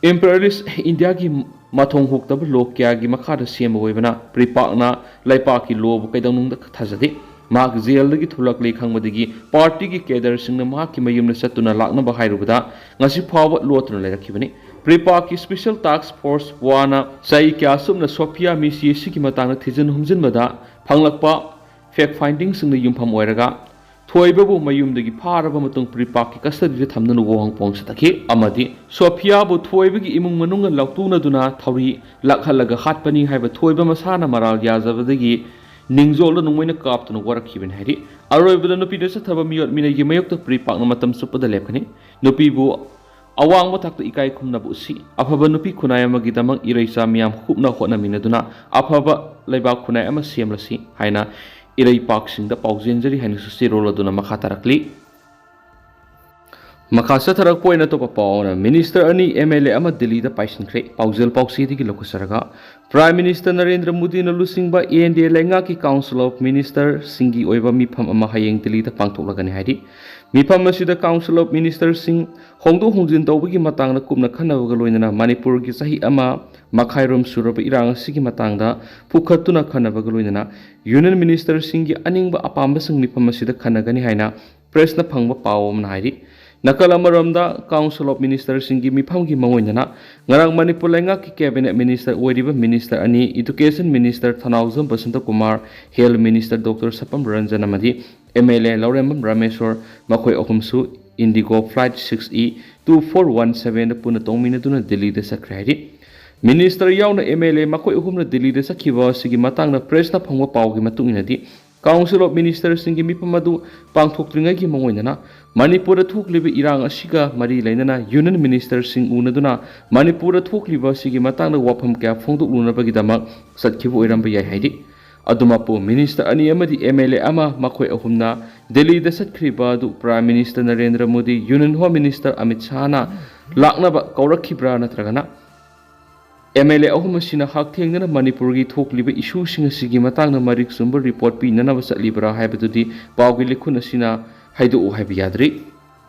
ꯏꯝꯄꯔꯤꯌꯦꯂꯤꯁ ꯏꯟꯗꯤꯌꯥꯒꯤ ꯃꯊꯣꯡ ꯍꯨꯛꯇꯕ ꯂꯣ ꯀꯌꯥꯒꯤ ꯃꯈꯥꯗ ꯁꯦꯝꯕ ꯑꯣꯏꯕꯅ ꯄ꯭ꯔꯤꯄꯥꯛꯅ ꯂꯩꯄꯥꯛꯀꯤ ꯂꯣꯕꯨ ꯀꯩꯗꯧꯅꯨꯡꯗ ꯊꯥꯖꯗꯦ꯫ ꯃꯍꯥꯛ ꯖꯦꯜꯗꯒꯤ ꯊꯣꯛꯂꯛꯂꯦ ꯈꯪꯕꯗꯒꯤ ꯄꯥꯔꯇꯤꯒꯤ ꯀꯦꯗꯔꯁꯤꯡꯅ ꯃꯍꯥꯛꯀꯤ ꯃꯌꯨꯝꯗ ꯆꯠꯇꯨꯅ ꯂꯥꯛꯅꯕ ꯍꯥꯏꯔꯨꯕꯗ ꯉꯁꯤ ꯐꯥꯎꯕ ꯂꯣꯠꯇꯨꯅ ꯂꯩꯔꯛꯈꯤꯕꯅꯤ꯫ ꯄ꯭ꯔꯤꯄꯥꯛꯀꯤ ꯁ꯭ꯄꯦꯁꯦꯜ ꯇꯥꯛꯁ ꯐꯣꯔꯁ ꯋꯥꯅ ꯆꯍꯤ ꯀꯌꯥ ꯁꯨꯞꯅ ꯁꯣꯐꯤꯌꯥ ꯃꯤꯁꯤ ꯑꯁꯤꯒꯤ ꯃꯇꯥꯡꯗ ꯊꯤꯖꯤꯟ ꯍꯨꯝꯖꯤꯟꯕꯗ ꯐꯪꯂꯛꯄ ꯐꯦꯛ ꯐꯥꯏꯟꯗꯤꯡꯁꯤꯡꯗ ꯌꯨꯝꯐꯝ ꯑꯣꯏꯔꯒ ꯊꯣꯏꯕꯕꯨ ꯃꯌꯨꯝꯗꯒꯤ ꯐꯥꯔꯕ ꯃꯇꯨꯡ ꯄ꯭ꯔꯤꯄꯥꯛꯀꯤ ꯀꯁꯇꯗꯤꯗ ꯊꯝꯗꯨꯅ ꯋꯥꯍꯪ ꯄꯥꯎꯍꯪ ꯆꯠꯊꯈꯤ ꯑꯃꯗꯤ ꯁꯣꯐꯤꯌꯥꯕꯨ ꯊꯣꯏꯕꯒꯤ ꯏꯃꯨꯡ ꯃꯅꯨꯡꯅ ꯂꯥꯎꯇꯨꯅꯗꯨꯅ ꯊꯧꯔꯤ ꯂꯥꯛꯍꯜꯂꯒ ꯍꯥꯠꯄꯅꯤ ꯍꯥꯏꯕ ꯊꯣꯏꯕ ꯃꯁꯥꯅ ꯃꯔꯥꯜ ꯌꯥꯖꯕꯗꯒꯤ ꯅꯤꯡꯖꯣꯜꯗ ꯅꯣꯡꯃꯩꯅ ꯀꯥꯞꯇꯨꯅ ꯋꯥꯔꯛꯈꯤꯕꯅꯤ ꯍꯥꯏꯔꯤ꯫ ꯑꯔꯣꯏꯕꯗ ꯅꯨꯄꯤꯗ ꯆꯠꯊꯕ ꯃꯤꯑꯣꯠ ꯃꯤꯅꯩꯒꯤ ꯃꯥꯌꯣꯛꯇ ꯄ꯭ꯔꯤꯄꯥꯛꯅ ꯃꯇꯝ ꯆꯨꯞꯄꯗ ꯂꯦꯞꯀꯅꯤ꯫ ꯅꯨꯄꯤꯕꯨ ꯑꯋꯥꯡꯕ ꯊꯥꯛꯇ ꯏꯀꯥꯏ ꯈꯨꯝꯅꯕ ꯎꯠꯁꯤ꯫ ꯑꯐꯕ ꯅꯨꯄꯤ ꯈꯨꯟꯅꯥꯏ ꯑꯃꯒꯤꯗꯃꯛ ꯏꯔꯩꯆꯥ ꯃꯤꯌꯥꯝ ꯀꯨꯞꯅ ꯍꯣꯠꯅꯃꯤꯟꯅꯗꯨꯅ ꯑꯐꯕ ꯂꯩꯕꯥꯛ ꯈꯨꯟꯅꯥꯏ ꯑꯃ ꯁꯦꯝꯂꯁꯤ ꯍꯥꯏꯅ ꯏꯔꯩꯄꯥꯛꯁꯤꯡꯗ ꯄꯥꯎꯖꯦꯟꯖꯔꯤ ꯍꯥꯏꯅꯁꯨ ꯆꯦꯔꯣꯜ ꯑꯗꯨꯅ ꯃꯈꯥ ꯇꯥꯔꯛꯂꯤ꯫ ꯃꯈꯥ ꯆꯠꯊꯔꯛꯄ ꯑꯣꯏꯅ ꯑꯇꯣꯞꯄ ꯄꯥꯎ ꯑꯃꯅ, ꯃꯤꯅꯤꯁꯇꯔ ꯑꯅꯤ, ꯑꯦꯝ ꯑꯦꯜ ꯑꯦ ꯑꯃ ꯗꯤꯜꯂꯤꯗ ꯄꯥꯏꯁꯤꯟꯈ꯭ꯔꯦ꯫ ꯄꯥꯎꯖꯦꯜ ꯄꯥꯎꯆꯦꯗꯒꯤ ꯂꯧꯈꯠꯆꯔꯒ, ꯄ꯭ꯔꯥꯏꯝ ꯃꯤꯅꯤꯁꯇꯔ ꯅꯔꯦꯟꯗ꯭ꯔ ꯃꯣꯗꯤꯅ ꯂꯨꯆꯤꯡꯕ ꯑꯦꯟ ꯗꯤ ꯑꯦ ꯂꯩꯉꯥꯛꯀꯤ ꯀꯥꯎꯟꯁꯤꯜ ꯑꯣꯐ ꯃꯤꯅꯤꯁꯇꯔꯁꯤꯡꯒꯤ ꯑꯣꯏꯕ ꯃꯤꯐꯝ ꯑꯃ ꯍꯌꯦꯡ ꯗꯤꯜꯂꯤꯗ ꯄꯥꯡꯊꯣꯛꯂꯒꯅꯤ ꯍꯥꯏꯔꯤ꯫ ꯃꯤꯐꯝ ꯑꯁꯤꯗ ꯀꯥꯎꯟꯁꯤꯜ ꯑꯣꯐ ꯃꯤꯅꯤꯁꯇꯔꯁꯤꯡ ꯍꯣꯡꯗꯣꯛ ꯍꯣꯡꯖꯤꯟ ꯇꯧꯕꯒꯤ ꯃꯇꯥꯡꯗ ꯀꯨꯞꯅ ꯈꯟꯅꯕꯒ ꯂꯣꯏꯅꯅ ꯃꯅꯤꯄꯨꯔꯒꯤ ꯆꯍꯤ ꯑꯃ ꯃꯈꯥꯏꯔꯣꯝ ꯁꯨꯔꯕ ꯏꯔꯥꯡ ꯑꯁꯤꯒꯤ ꯃꯇꯥꯡꯗ ꯄꯨꯈꯠꯇꯨꯅ ꯈꯟꯅꯕꯒ ꯂꯣꯏꯅꯅ ꯌꯨꯅꯤꯌꯟ ꯃꯤꯅꯤꯁꯇꯔꯁꯤꯡꯒꯤ ꯑꯅꯤꯡꯕ ꯑꯄꯥꯝꯕꯁꯤꯡ ꯃꯤꯐꯝ ꯑꯁꯤꯗ ꯈꯟꯅꯒꯅꯤ ꯍꯥꯏꯅ ꯄ꯭ꯔꯦꯁꯅ ꯐꯪꯕ ꯄꯥꯎ ꯑꯃꯅ ꯍꯥꯏꯔꯤ꯫ ꯅꯥꯀꯜ ꯑꯃꯔꯣꯝꯗ, ꯀꯥꯎꯟꯁꯤꯜ ꯑꯣꯐ ꯃꯤꯅꯤꯁꯇꯔꯁꯤꯡꯒꯤ ꯃꯤꯐꯝꯒꯤ ꯃꯥꯡꯑꯣꯏꯅꯅ ꯉꯔꯥꯡ ꯃꯅꯤꯄꯨꯔ ꯂꯩꯉꯥꯛꯀꯤ ꯀꯦꯕꯤꯅꯦꯠ ꯃꯤꯅꯤꯁꯇꯔ ꯑꯣꯏꯔꯤꯕ ꯃꯤꯅꯤꯁꯇꯔ ꯑꯅꯤ, education minister Thounaojam Basanta Kumar, health minister doctor Sapam Ranjan ꯑꯃꯗꯤ M L A Laurembam Rameshwor, ꯃꯈꯣꯏ ꯑꯍꯨꯝꯁꯨ Indigo flight six E two four one ꯁꯚꯦꯟꯗ ꯄꯨꯟꯅ ꯇꯣꯡꯃꯤꯟꯅꯗꯨꯅ ꯗꯤꯜꯂꯤꯗ ꯆꯠꯈ꯭ꯔꯦ ꯍꯥꯏꯔꯤ꯫ ꯃꯤꯅꯤꯁꯇꯔ ꯌꯥꯎꯅ ꯑꯦꯝ ꯑꯦꯜ ꯑꯦ ꯃꯈꯣꯏ ꯑꯍꯨꯝꯅ ꯗꯤꯜꯂꯤꯗ ꯆꯠꯈꯤꯕ ꯑꯁꯤꯒꯤ ꯃꯇꯥꯡꯗ ꯄ꯭ꯔꯦꯁꯅ ꯐꯪꯕ ꯄꯥꯎꯒꯤ ꯃꯇꯨꯡ ꯏꯟꯅꯗꯤ, ꯀꯥꯎꯟꯁꯤꯜ ꯑꯣꯐ ꯃꯤꯅꯤꯁꯇꯔꯁꯤꯡꯒꯤ ꯃꯤꯐꯝ ꯑꯗꯨ ꯄꯥꯡꯊꯣꯛꯇ꯭ꯔꯤꯉꯩꯒꯤ ꯃꯥꯡꯑꯣꯏꯅꯅ ꯃꯅꯤꯄꯨꯔꯗ ꯊꯣꯛꯂꯤꯕ ꯏꯔꯥꯡ ꯑꯁꯤꯒ ꯃꯔꯤ ꯂꯩꯅꯅ ꯌꯨꯅꯤꯌꯟ ꯃꯤꯅꯤꯁꯇꯔꯁꯤꯡ ꯎꯅꯗꯨꯅ ꯃꯅꯤꯄꯨꯔꯗ ꯊꯣꯛꯂꯤꯕ ꯑꯁꯤꯒꯤ ꯃꯇꯥꯡꯗ ꯋꯥꯐꯝ ꯀꯌꯥ ꯐꯣꯡꯗꯣꯛꯂꯨꯅꯕꯒꯤꯗꯃꯛ ꯆꯠꯈꯤꯕ ꯑꯣꯏꯔꯝꯕ ꯌꯥꯏ ꯍꯥꯏꯔꯤ꯫ ꯑꯗꯨꯃꯛꯄꯨ, ꯃꯤꯅꯤꯁꯇꯔ ꯑꯅꯤ ꯑꯃꯗꯤ ꯑꯦꯝ ꯑꯦꯜ ꯑꯦ ꯑꯃ, ꯃꯈꯣꯏ ꯑꯍꯨꯝꯅ ꯗꯤꯜꯂꯤꯗ ꯆꯠꯈ꯭ꯔꯤꯕ ꯑꯗꯨ prime minister Narendra Modi, union home minister Amit ꯁꯥꯍꯅ ꯂꯥꯛꯅꯕ ꯀꯧꯔꯛꯈꯤꯕ꯭ꯔꯥ ꯅꯠꯇ꯭ꯔꯒꯅ ꯑꯦꯝ ꯑꯦꯜ ꯑꯦ ꯑꯍꯨꯝ ꯑꯁꯤꯅ ꯍꯛꯊꯦꯡꯅꯅ ꯃꯅꯤꯄꯨꯔꯒꯤ ꯊꯣꯛꯂꯤꯕ ꯏꯁꯨꯁꯤꯡ ꯑꯁꯤꯒꯤ ꯃꯇꯥꯡꯗ ꯃꯔꯤꯛ ꯆꯨꯝꯕ ꯔꯤꯄꯣꯔꯠ ꯄꯤꯅꯅꯕ ꯆꯠꯂꯤꯕ꯭ꯔꯥ ꯍꯥꯏꯕꯗꯨꯗꯤ ꯄꯥꯎꯒꯤ ꯂꯤꯈꯨꯟ ꯑꯁꯤꯅ ꯍꯥꯏꯗꯣꯛꯎ ꯍꯥꯏꯕ ꯌꯥꯗ꯭ꯔꯤ꯫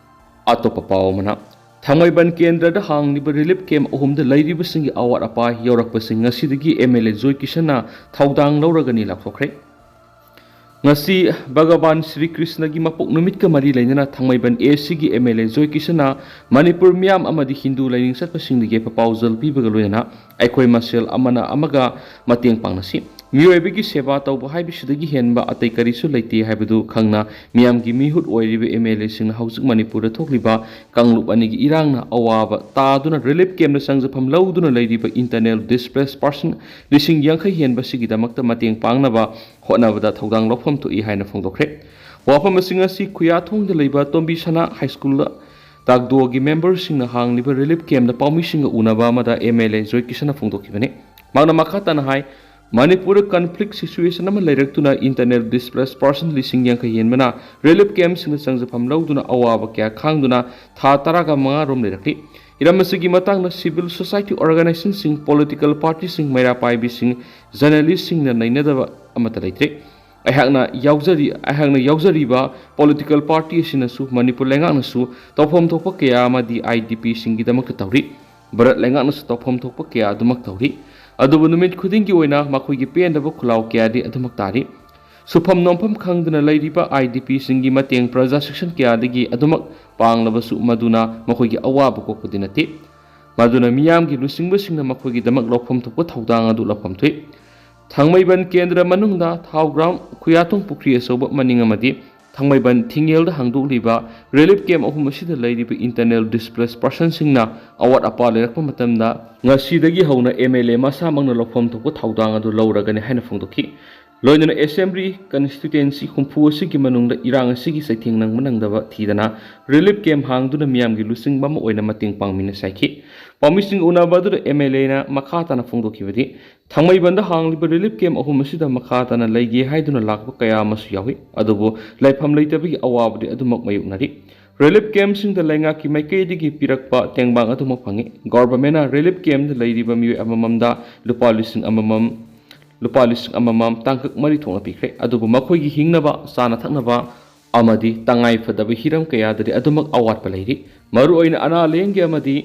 ꯑꯇꯣꯞꯄ ꯄꯥꯎ ꯑꯃꯅ, ꯊꯥꯡꯃꯩꯕꯟ ꯀꯦꯟꯗ꯭ꯔꯗ ꯍꯥꯡꯂꯤꯕ ꯔꯤꯂꯤꯐ ꯀꯦꯝꯞ ꯑꯍꯨꯝꯗ ꯂꯩꯔꯤꯕꯁꯤꯡꯒꯤ ꯑꯋꯥꯠ ꯑꯄꯥ ꯌꯧꯔꯛꯄꯁꯤꯡ ꯉꯁꯤꯗꯒꯤ ꯑꯦꯝ ꯑꯦꯜ ꯑꯦ ꯖꯣꯏ ꯀꯤꯁꯟꯅ ꯊꯧꯗꯥꯡ ꯂꯧꯔꯒꯅꯤ ꯂꯥꯎꯊꯣꯛꯈ꯭ꯔꯦ꯫ ꯉꯁꯤ ꯚꯒꯕꯥꯟ ꯁ꯭ꯔꯤ ꯀ꯭ꯔꯤꯁꯅꯒꯤ ꯃꯄꯣꯛ ꯅꯨꯃꯤꯠꯀ ꯃꯔꯤ ꯂꯩꯅꯅ ꯊꯥꯡꯃꯩꯕꯟ ꯑꯦ ꯁꯤꯒꯤ ꯑꯦꯝ ꯑꯦꯜ ꯑꯦ ꯖꯣꯏ ꯀꯤꯁꯟꯅ ꯃꯅꯤꯄꯨꯔ ꯃꯤꯌꯥꯝ ꯑꯃꯗꯤ ꯍꯤꯟꯗꯨ ꯂꯥꯏꯅꯤꯡ ꯆꯠꯄꯁꯤꯡꯗ ꯌꯥꯏꯐ ꯄꯥꯎꯖꯦꯜ ꯄꯤꯕꯒ ꯂꯣꯏꯅꯅ ꯑꯩꯈꯣꯏ ꯃꯁꯦꯜ ꯑꯃꯅ ꯑꯃꯒ ꯃꯇꯦꯡ ꯄꯥꯡꯅꯁꯤ꯫ ꯃꯤꯑꯣꯏꯕꯒꯤ ꯁꯦꯕꯥ ꯇꯧꯕ ꯍꯥꯏꯕꯁꯤꯗꯒꯤ ꯍꯦꯟꯕ ꯑꯇꯩ ꯀꯔꯤꯁꯨ ꯂꯩꯇꯦ ꯍꯥꯏꯕꯗꯨ ꯈꯪꯅ ꯃꯤꯌꯥꯝꯒꯤ ꯃꯤꯍꯨꯠ ꯑꯣꯏꯔꯤꯕ ꯑꯦꯝ ꯑꯦꯜ ꯑꯦꯁꯤꯡꯅ ꯍꯧꯖꯤꯛ ꯃꯅꯤꯄꯨꯔꯗ ꯊꯣꯛꯂꯤꯕ ꯀꯥꯡꯂꯨꯞ ꯑꯅꯤꯒꯤ ꯏꯔꯥꯡꯅ ꯑꯋꯥꯕ ꯇꯥꯗꯨꯅ ꯔꯤꯂꯤꯐ ꯀꯦꯝꯞꯇ ꯆꯪꯖꯐꯝ ꯂꯧꯗꯨꯅ ꯂꯩꯔꯤꯕ ꯏꯟꯇꯔꯅꯦꯜ ꯗꯤꯁꯄ꯭ꯂꯦꯁ ꯄꯥꯔꯁꯟ ꯂꯤꯁꯤꯡ ꯌꯥꯡꯈꯩ ꯍꯦꯟꯕ ꯑꯁꯤꯒꯤꯗꯃꯛꯇ ꯃꯇꯦꯡ ꯄꯥꯡꯅꯕ ꯍꯣꯠꯅꯕꯗ ꯊꯧꯗꯥꯡ ꯂꯧꯐꯝ ꯊꯣꯛꯏ ꯍꯥꯏꯅ ꯐꯣꯡꯗꯣꯛꯈ꯭ꯔꯦ꯫ ꯋꯥꯐꯝꯁꯤꯡ ꯑꯁꯤ ꯈꯨꯌꯥꯊꯣꯡꯗ ꯂꯩꯕ ꯇꯣꯝꯕꯤ ꯁꯅꯥ ꯍꯥꯏ ꯁ꯭ꯀꯨꯜ ꯇꯥꯛꯗꯣꯒꯤ ꯃꯦꯝꯕꯔꯁꯤꯡꯅ ꯍꯥꯡꯂꯤꯕ ꯔꯤꯂꯤꯐ ꯀꯦꯝꯞꯇ ꯄꯥꯎꯃꯤꯁꯤꯡꯒ ꯎꯅꯕ ꯑꯃꯗ ꯑꯦꯝ ꯑꯦꯜ ꯑꯦ ꯖꯣꯏ ꯀꯤꯁꯟꯅ ꯐꯣꯡꯗꯣꯛꯈꯤꯕꯅꯤ꯫ ꯃꯍꯥꯛꯅ ꯃꯈꯥ ꯇꯥꯅ ꯍꯥꯏ, ꯃꯅꯤꯄꯨꯔꯗ ꯀꯟꯐ꯭ꯂꯤꯛ ꯁꯤꯆꯨꯋꯦꯁꯟ ꯑꯃ ꯂꯩꯔꯛꯇꯨꯅ ꯏꯟꯇꯔꯅꯦꯜ ꯗꯤꯁꯄ꯭ꯂꯦꯁ ꯄꯥꯔꯁꯟ ꯂꯤꯁꯤꯡ ꯌꯥꯡꯈꯩ ꯍꯦꯟꯕꯅ ꯔꯤꯂꯤꯐ ꯀꯦꯝꯞꯁꯤꯡꯗ ꯆꯪꯖꯐꯝ ꯂꯧꯗꯨꯅ ꯑꯋꯥꯕ ꯀꯌꯥ ꯈꯥꯡꯗꯨꯅ ꯊꯥ ꯇꯔꯥꯒ ꯃꯉꯥ ꯔꯣꯝ ꯂꯩꯔꯛꯂꯤ꯫ ꯍꯤꯔꯝ ꯑꯁꯤꯒꯤ ꯃꯇꯥꯡꯗ ꯁꯤꯚꯤꯜ ꯁꯣꯁꯥꯏꯇꯤ ꯑꯣꯔꯒꯅꯥꯏꯖꯦꯁꯟꯁꯤꯡ, ꯄꯣꯂꯤꯇꯤꯀꯦꯜ ꯄꯥꯔꯇꯤꯁꯤꯡ, ꯃꯩꯔꯥ ꯄꯥꯏꯕꯤꯁꯤꯡ, ꯖꯔꯅꯦꯂꯤꯁꯁꯤꯡꯅ ꯅꯩꯅꯗꯕ ꯑꯃꯠꯇ ꯂꯩꯇ꯭ꯔꯦ꯫ ꯑꯩꯍꯥꯛꯅ ꯌꯥꯎꯖꯔꯤ ꯑꯩꯍꯥꯛꯅ ꯌꯥꯎꯖꯔꯤꯕ ꯄꯣꯂꯤꯇꯤꯀꯦꯜ ꯄꯥꯔꯇꯤ ꯑꯁꯤꯅꯁꯨ ꯃꯅꯤꯄꯨꯔ ꯂꯩꯉꯥꯛꯅꯁꯨ ꯇꯧꯐꯝ ꯊꯣꯛꯄ ꯀꯌꯥ ꯑꯃꯗꯤ ꯑꯥꯏ ꯗꯤ ꯄꯤꯁꯤꯡꯒꯤꯗꯃꯛꯇ ꯇꯧꯔꯤ꯫ ꯚꯥꯔꯠ ꯂꯩꯉꯥꯛꯅꯁꯨ ꯇꯧꯐꯝ ꯊꯣꯛꯄ ꯀꯌꯥ ꯑꯗꯨꯃꯛ ꯇꯧꯔꯤ꯫ ꯑꯗꯨꯕꯨ ꯅꯨꯃꯤꯠ ꯈꯨꯗꯤꯡꯒꯤ ꯑꯣꯏꯅ ꯃꯈꯣꯏꯒꯤ ꯄꯦꯟꯗꯕ ꯈꯨꯜꯂꯥꯎ ꯀꯌꯥꯗꯤ ꯑꯗꯨꯃꯛ ꯇꯥꯔꯤ꯫ ꯁꯨꯐꯝ ꯅꯣꯝꯐꯝ ꯈꯪꯗꯅ ꯂꯩꯔꯤꯕ ꯑꯥꯏ ꯗꯤ ꯄꯤꯁꯤꯡꯒꯤ ꯃꯇꯦꯡ ꯄ꯭ꯔꯖꯥ ꯁꯦꯛꯁꯟ ꯀꯌꯥꯗꯒꯤ ꯑꯗꯨꯃꯛ ꯄꯥꯡꯂꯕꯁꯨ ꯃꯗꯨꯅ ꯃꯈꯣꯏꯒꯤ ꯑꯋꯥꯕ ꯀꯣꯛꯄꯗꯤ ꯅꯠꯇꯦ꯫ ꯃꯗꯨꯅ ꯃꯤꯌꯥꯝꯒꯤ ꯂꯨꯆꯤꯡꯕꯁꯤꯡꯅ ꯃꯈꯣꯏꯒꯤꯗꯃꯛ ꯂꯧꯐꯝ ꯊꯣꯛꯄ ꯊꯧꯗꯥꯡ ꯑꯗꯨ ꯂꯧꯐꯝ ꯊꯣꯛꯏ꯫ ꯊꯥꯡꯃꯩꯕꯟ ꯀꯦꯟꯗ꯭ꯔ ꯃꯅꯨꯡꯗ ꯊꯥꯎ ꯒ꯭ꯔꯥꯎꯟ, ꯈꯨꯌꯥꯊꯣꯡ ꯄꯨꯈ꯭ꯔꯤ ꯑꯆꯧꯕ ꯃꯅꯤꯡ ꯑꯃꯗꯤ ꯊꯥꯡꯃꯩꯕꯟ ꯊꯤꯡꯉꯦꯜꯗ ꯍꯥꯡꯗꯣꯛꯂꯤꯕ ꯔꯤꯂꯤꯐ ꯀꯦꯝꯞ ꯑꯍꯨꯝ ꯑꯁꯤꯗ ꯂꯩꯔꯤꯕ ꯏꯟꯇꯔꯅꯦꯜ ꯗꯤꯁꯄ꯭ꯂꯦꯁ ꯄꯥꯔꯁꯟꯁꯤꯡꯅ ꯑꯋꯥꯠ ꯑꯄꯥ ꯂꯩꯔꯛꯄ ꯃꯇꯝꯗ ꯉꯁꯤꯗꯒꯤ ꯍꯧꯅ ꯑꯦꯝ ꯑꯦꯜ ꯑꯦ ꯃꯁꯥꯃꯛꯅ ꯂꯧꯐꯝ ꯊꯣꯛꯄ ꯊꯧꯗꯥꯡ ꯑꯗꯨ ꯂꯧꯔꯒꯅꯤ ꯍꯥꯏꯅ ꯐꯣꯡꯗꯣꯛꯈꯤ꯫ ꯂꯣꯏꯅꯅ ꯑꯦꯁꯦꯝꯕ꯭ꯂꯤ ꯀꯟꯁꯇꯤꯇ꯭ꯋꯦꯟꯁꯤ ꯍꯨꯝꯐꯨ ꯑꯁꯤꯒꯤ ꯃꯅꯨꯡꯗ ꯏꯔꯥꯡ ꯑꯁꯤꯒꯤ ꯆꯩꯊꯦꯡ ꯅꯪꯕ ꯅꯪꯗꯕ ꯊꯤꯗꯅ ꯔꯤꯂꯤꯐ ꯀꯦꯝꯞ ꯍꯥꯡꯗꯨꯅ ꯃꯤꯌꯥꯝꯒꯤ ꯂꯨꯆꯤꯡꯕ ꯑꯃ ꯑꯣꯏꯅ ꯃꯇꯦꯡ ꯄꯥꯡꯃꯤꯟꯅꯁꯤ ꯍꯥꯏꯈꯤ꯫ ꯄꯥꯎꯃꯤꯁꯤꯡꯒ ꯎꯅꯕ ꯑꯗꯨꯗ ꯑꯦꯝ ꯑꯦꯜ ꯑꯦꯅ ꯃꯈꯥ ꯇꯥꯅ ꯐꯣꯡꯗꯣꯛꯈꯤꯕꯗꯤ, ꯊꯥꯡꯃꯩꯕꯟꯗ ꯍꯥꯡꯂꯤꯕ ꯔꯤꯂꯤꯐ ꯀꯦꯝꯞ ꯑꯍꯨꯝ ꯑꯁꯤꯗ ꯃꯈꯥ ꯇꯥꯅ ꯂꯩꯒꯦ ꯍꯥꯏꯗꯨꯅ ꯂꯥꯛꯄ ꯀꯌꯥ ꯑꯃꯁꯨ ꯌꯥꯎꯏ꯫ ꯑꯗꯨꯕꯨ ꯂꯩꯐꯝ ꯂꯩꯇꯕꯒꯤ ꯑꯋꯥꯕꯗꯤ ꯑꯗꯨꯃꯛ ꯃꯥꯌꯣꯛꯅꯔꯤ꯫ ꯔꯤꯂꯤꯐ ꯀꯦꯝꯞꯁꯤꯡꯗ ꯂꯩꯉꯥꯛꯀꯤ ꯃꯥꯏꯀꯩꯗꯒꯤ ꯄꯤꯔꯛꯄ ꯇꯦꯡꯕꯥꯡ ꯑꯗꯨꯃꯛ ꯐꯪꯏ꯫ ꯒꯣꯚꯔꯟꯃꯦꯟꯠꯅ ꯔꯤꯂꯤꯐ ꯀꯦꯝꯞꯇ ꯂꯩꯔꯤꯕ ꯃꯤꯑꯣꯏ ꯑꯃꯃꯝꯗ ꯂꯨꯄꯥ ꯂꯤꯁꯤꯡ ꯑꯃꯃꯝ, ꯂꯨꯄꯥ ꯂꯤꯁꯤꯡ ꯑꯃꯃꯝ ꯇꯥꯡꯀꯛ ꯃꯔꯤ ꯊꯣꯛꯅ ꯄꯤꯈ꯭ꯔꯦ꯫ ꯑꯗꯨꯕꯨ ꯃꯈꯣꯏꯒꯤ ꯍꯤꯡꯅꯕ, ꯆꯥꯅ ꯊꯛꯅꯕ ꯑꯃꯗꯤ ꯇꯉꯥꯏ ꯐꯗꯕ ꯍꯤꯔꯝ ꯀꯌꯥꯗꯗꯤ ꯑꯗꯨꯃꯛ ꯑꯋꯥꯠꯄ ꯂꯩꯔꯤ꯫ ꯃꯔꯨꯑꯣꯏꯅ ꯑꯅꯥ ꯂꯥꯌꯦꯡꯒꯤ ꯑꯃꯗꯤ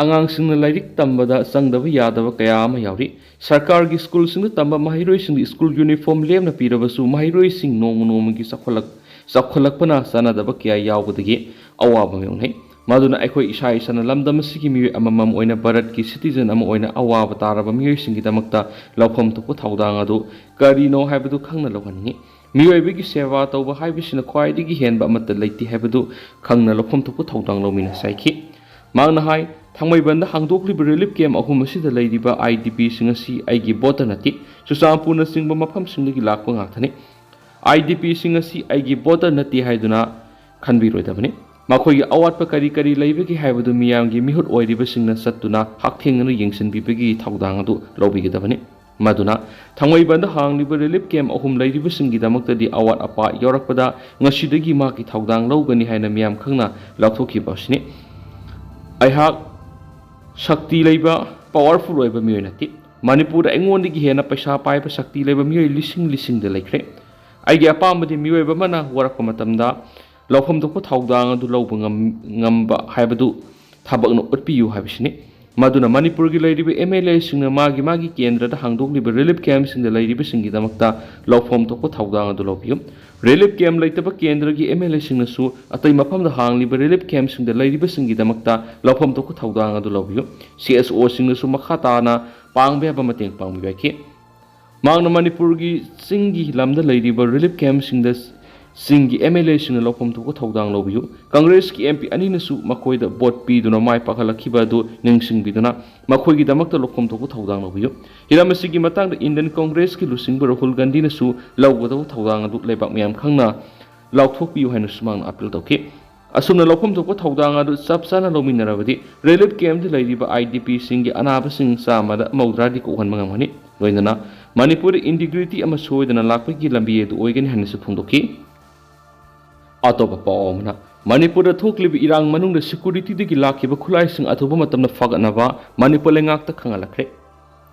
ꯑꯉꯥꯡꯁꯤꯡꯅ ꯂꯥꯏꯔꯤꯛ ꯇꯝꯕꯗ ꯆꯪꯗꯕ ꯌꯥꯗꯕ ꯀꯌꯥ ꯑꯃ ꯌꯥꯎꯔꯤ꯫ ꯁꯔꯀꯥꯔꯒꯤ ꯁ꯭ꯀꯨꯜꯁꯤꯡꯗ ꯇꯝꯕ ꯃꯍꯩꯔꯣꯏꯁꯤꯡꯗ ꯁ꯭ꯀꯨꯜ ꯌꯨꯅꯤꯐꯣꯔꯝ ꯂꯦꯝꯅ ꯄꯤꯔꯕꯁꯨ ꯃꯍꯩꯔꯣꯏꯁꯤꯡ ꯅꯣꯡꯃ ꯅꯣꯡꯃꯒꯤ ꯆꯥꯎꯈꯠꯂꯛ-, ꯆꯥꯎꯈꯠꯂꯛꯄꯅ ꯆꯥꯟꯅꯗꯕ ꯀꯌꯥ ꯌꯥꯎꯕꯗꯒꯤ ꯑꯋꯥꯕ ꯃꯥꯌꯣꯛꯅꯩ꯫ ꯃꯗꯨꯅ ꯑꯩꯈꯣꯏ ꯏꯁꯥ ꯏꯁꯥꯅ ꯂꯝꯗꯝ ꯑꯁꯤꯒꯤ ꯃꯤꯑꯣꯏ ꯑꯃꯃꯝ ꯑꯣꯏꯅ ꯚꯥꯔꯠꯀꯤ ꯁꯤꯇꯤꯖꯟ ꯑꯃ ꯑꯣꯏꯅ ꯑꯋꯥꯕ ꯇꯥꯔꯕ ꯃꯤꯑꯣꯏꯁꯤꯡꯒꯤꯗꯃꯛꯇ ꯂꯧꯐꯝ ꯊꯣꯛꯄ ꯊꯧꯗꯥꯡ ꯑꯗꯨ ꯀꯔꯤꯅꯣ ꯍꯥꯏꯕꯗꯨ ꯈꯪꯅ ꯂꯧꯍꯟꯅꯤꯡꯏ꯫ ꯃꯤꯑꯣꯏꯕꯒꯤ ꯁꯦꯕꯥ ꯇꯧꯕ ꯍꯥꯏꯕꯁꯤꯅ ꯈ꯭ꯋꯥꯏꯗꯒꯤ ꯍꯦꯟꯕ ꯑꯃꯠꯇ ꯂꯩꯇꯦ ꯍꯥꯏꯕꯗꯨ ꯈꯪꯅ ꯂꯧꯐꯝ ꯊꯣꯛꯄ ꯊꯧꯗꯥꯡ ꯂꯧꯃꯤꯟꯅꯁꯤ ꯍꯥꯏꯈꯤ꯫ ꯃꯍꯥꯛꯅ ꯍꯥꯏ, ꯊꯥꯡꯃꯩꯕꯟꯗ ꯍꯥꯡꯗꯣꯛꯂꯤꯕ ꯔꯤꯂꯤꯐ ꯀꯦꯝꯞ ꯑꯍꯨꯝ ꯑꯁꯤꯗ ꯂꯩꯔꯤꯕ ꯑꯥꯏ ꯗꯤ ꯄꯤꯁꯤꯡ ꯑꯁꯤ ꯑꯩꯒꯤ ꯚꯣꯇꯔ ꯅꯠꯇꯦ, ꯆꯨꯔꯆꯥꯟꯄꯨꯔꯅꯆꯤꯡꯕ ꯃꯐꯝꯁꯤꯡꯗꯒꯤ ꯂꯥꯛꯄ ꯉꯥꯛꯇꯅꯤ꯫ ꯑꯥꯏ ꯗꯤ ꯄꯤꯁꯤꯡ ꯑꯁꯤ ꯑꯩꯒꯤ ꯚꯣꯇꯔ ꯅꯠꯇꯦ ꯍꯥꯏꯗꯨꯅ ꯈꯟꯕꯤꯔꯣꯏꯗꯕꯅꯤ꯫ ꯃꯈꯣꯏꯒꯤ ꯑꯋꯥꯠꯄ ꯀꯔꯤ ꯀꯔꯤ ꯂꯩꯕꯒꯦ ꯍꯥꯏꯕꯗꯨ ꯃꯤꯌꯥꯝꯒꯤ ꯃꯤꯍꯨꯠ ꯑꯣꯏꯔꯤꯕꯁꯤꯡꯅ ꯆꯠꯇꯨꯅ ꯍꯛꯊꯦꯡꯅꯅ ꯌꯦꯡꯁꯤꯟꯕꯤꯕꯒꯤ ꯊꯧꯗꯥꯡ ꯑꯗꯨ ꯂꯧꯕꯤꯒꯗꯕꯅꯤ꯫ ꯃꯗꯨꯅ ꯊꯥꯡꯃꯩꯕꯟꯗ ꯍꯥꯡꯂꯤꯕ ꯔꯤꯂꯤꯐ ꯀꯦꯝꯞ ꯑꯍꯨꯝ ꯂꯩꯔꯤꯕꯁꯤꯡꯒꯤꯗꯃꯛꯇꯗꯤ ꯑꯋꯥꯠ ꯑꯄꯥ ꯌꯥꯎꯔꯛꯄꯗ ꯉꯁꯤꯗꯒꯤ ꯃꯍꯥꯛꯀꯤ ꯊꯧꯗꯥꯡ ꯂꯧꯒꯅꯤ ꯍꯥꯏꯅ ꯃꯤꯌꯥꯝ ꯈꯪꯅ ꯂꯥꯎꯊꯣꯛꯈꯤꯕ ꯑꯁꯤꯅꯤ꯫ ꯑꯩꯍꯥꯛ ꯁꯛꯇꯤ ꯂꯩꯕ, ꯄꯋꯥꯔꯐꯨꯜ ꯑꯣꯏꯕ ꯃꯤꯑꯣꯏ ꯅꯠꯇꯦ꯫ ꯃꯅꯤꯄꯨꯔꯗ ꯑꯩꯉꯣꯟꯗꯒꯤ ꯍꯦꯟꯅ ꯄꯩꯁꯥ ꯄꯥꯏꯕ, ꯁꯛꯇꯤ ꯂꯩꯕ ꯃꯤꯑꯣꯏ ꯂꯤꯁꯤꯡ ꯂꯤꯁꯤꯡꯗ ꯂꯩꯈ꯭ꯔꯦ꯫ ꯑꯩꯒꯤ ꯑꯄꯥꯝꯕꯗꯤ ꯃꯤꯑꯣꯏꯕ ꯑꯃꯅ ꯋꯥꯔꯛꯄ ꯃꯇꯝꯗ ꯂꯧꯐꯝ ꯊꯣꯛꯄ ꯊꯧꯗꯥꯡ ꯑꯗꯨ ꯂꯧꯕ ꯉꯝ-, ꯉꯝꯕ ꯍꯥꯏꯕꯗꯨ ꯊꯕꯛꯅ ꯎꯠꯄꯤꯌꯨ ꯍꯥꯏꯕꯁꯤꯅꯤ꯫ ꯃꯗꯨꯅ ꯃꯅꯤꯄꯨꯔꯒꯤ ꯂꯩꯔꯤꯕ ꯑꯦꯝ ꯑꯦꯜ ꯑꯦꯁꯤꯡꯅ ꯃꯥꯒꯤ ꯃꯥꯒꯤ ꯀꯦꯟꯗ꯭ꯔꯗ ꯍꯥꯡꯗꯣꯛꯂꯤꯕ ꯔꯤꯂꯤꯐ ꯀꯦꯝꯞꯁꯤꯡꯗ ꯂꯩꯔꯤꯕꯁꯤꯡꯒꯤꯗꯃꯛꯇ ꯂꯧꯐꯝ ꯊꯣꯛꯄ ꯊꯧꯗꯥꯡ ꯑꯗꯨ ꯂꯧꯕꯤꯌꯨ꯫ ꯔꯤꯂꯤꯐ ꯀꯦꯝꯞ ꯂꯩꯇꯕ ꯀꯦꯟꯗ꯭ꯔꯒꯤ ꯑꯦꯝ ꯑꯦꯜ ꯑꯦꯁꯤꯡꯅꯁꯨ ꯑꯇꯩ ꯃꯐꯝꯗ ꯍꯥꯡꯂꯤꯕ ꯔꯤꯂꯤꯐ ꯀꯦꯝꯞꯁꯤꯡꯗ ꯂꯩꯔꯤꯕꯁꯤꯡꯒꯤꯗꯃꯛꯇ ꯂꯧꯐꯝ ꯊꯣꯛꯄ ꯊꯧꯗꯥꯡ ꯑꯗꯨ ꯂꯧꯕꯤꯌꯨ꯫ ꯁꯤ ꯑꯦꯁ ꯑꯣꯁꯤꯡꯅꯁꯨ ꯃꯈꯥ ꯇꯥꯅ ꯄꯥꯡꯕ ꯌꯥꯕ ꯃꯇꯦꯡ ꯄꯥꯡꯕꯤꯌꯨ ꯍꯥꯏꯈꯤ꯫ ꯃꯍꯥꯛꯅ ꯃꯅꯤꯄꯨꯔꯒꯤ ꯆꯤꯡꯒꯤ ꯂꯝꯗ ꯂꯩꯔꯤꯕ ꯔꯤꯂꯤꯐ ꯀꯦꯝꯞꯁꯤꯡꯗ ꯆꯤꯡꯒꯤ ꯑꯦꯝ ꯑꯦꯜ ꯑꯦꯁꯤꯡꯅ ꯂꯧꯐꯝ ꯊꯣꯛꯄ ꯊꯧꯗꯥꯡ ꯂꯧꯕꯤꯌꯨ꯫ ꯀꯪꯒ꯭ꯔꯦꯁꯀꯤ ꯑꯦꯝ ꯄꯤ ꯑꯅꯤꯅꯁꯨ ꯃꯈꯣꯏꯗ ꯚꯣꯠ ꯄꯤꯗꯨꯅ ꯃꯥꯏ ꯄꯥꯛꯍꯜꯂꯛꯈꯤꯕ ꯑꯗꯨ ꯅꯤꯡꯁꯤꯡꯕꯤꯗꯨꯅ ꯃꯈꯣꯏꯒꯤꯗꯃꯛꯇ ꯂꯧꯐꯝ ꯊꯣꯛꯄ ꯊꯧꯗꯥꯡ ꯂꯧꯕꯤꯌꯨ꯫ ꯍꯤꯔꯝ ꯑꯁꯤꯒꯤ ꯃꯇꯥꯡꯗ ꯏꯟꯗꯤꯌꯟ ꯀꯪꯒ꯭ꯔꯦꯁꯀꯤ ꯂꯨꯆꯤꯡꯕ ꯔꯥꯍꯨꯜ ꯒꯥꯟꯙꯤꯅꯁꯨ ꯂꯧꯒꯗꯕ ꯊꯧꯗꯥꯡ ꯑꯗꯨ ꯂꯩꯕꯥꯛ ꯃꯤꯌꯥꯝ ꯈꯪꯅ ꯂꯥꯎꯊꯣꯛꯄꯤꯌꯨ ꯍꯥꯏꯅꯁꯨ ꯃꯍꯥꯛꯅ ꯑꯥꯄꯤꯜ ꯇꯧꯈꯤ꯫ ꯑꯁꯨꯝꯅ ꯂꯧꯐꯝ ꯊꯣꯛꯄ ꯊꯧꯗꯥꯡ ꯑꯗꯨ ꯆꯞ ꯆꯥꯅ ꯂꯧꯃꯤꯟꯅꯔꯕꯗꯤ ꯔꯤꯂꯤꯐ ꯀꯦꯝꯞꯇ ꯂꯩꯔꯤꯕ ꯑꯥꯏ ꯗꯤ ꯄꯤꯁꯤꯡꯒꯤ ꯑꯅꯥꯕꯁꯤꯡ ꯆꯥꯝꯃꯗ ꯃꯧꯗ꯭ꯔꯥꯗꯤ ꯀꯣꯛꯍꯟꯕ ꯉꯝꯒꯅꯤ꯫ ꯂꯣꯏꯅꯅ ꯃꯅꯤꯄꯨꯔꯗ ꯏꯟꯇꯤꯒ꯭ꯔꯤꯇꯤ ꯑꯃ ꯁꯣꯏꯗꯅ ꯂꯥꯛꯄꯒꯤ ꯂꯝꯕꯤ ꯑꯗꯨ ꯑꯣꯏꯒꯅꯤ ꯍꯥꯏꯅꯁꯨ ꯐꯣꯡꯗꯣꯛꯈꯤ꯫ ꯑꯇꯣꯞꯄ ꯄꯥꯎ ꯑꯃꯅ, ꯃꯅꯤꯄꯨꯔꯗ ꯊꯣꯛꯂꯤꯕ ꯏꯔꯥꯡ ꯃꯅꯨꯡꯗ ꯁꯦꯀ꯭ꯌꯨꯔꯤꯇꯤꯗꯒꯤ ꯂꯥꯛꯈꯤꯕ ꯈꯨꯠꯂꯥꯏꯁꯤꯡ ꯑꯊꯨꯕ ꯃꯇꯝꯗ ꯐꯒꯠꯅꯕ ꯃꯅꯤꯄꯨꯔ ꯂꯩꯉꯥꯛꯇ ꯈꯪꯍꯜꯂꯛꯈ꯭ꯔꯦ꯫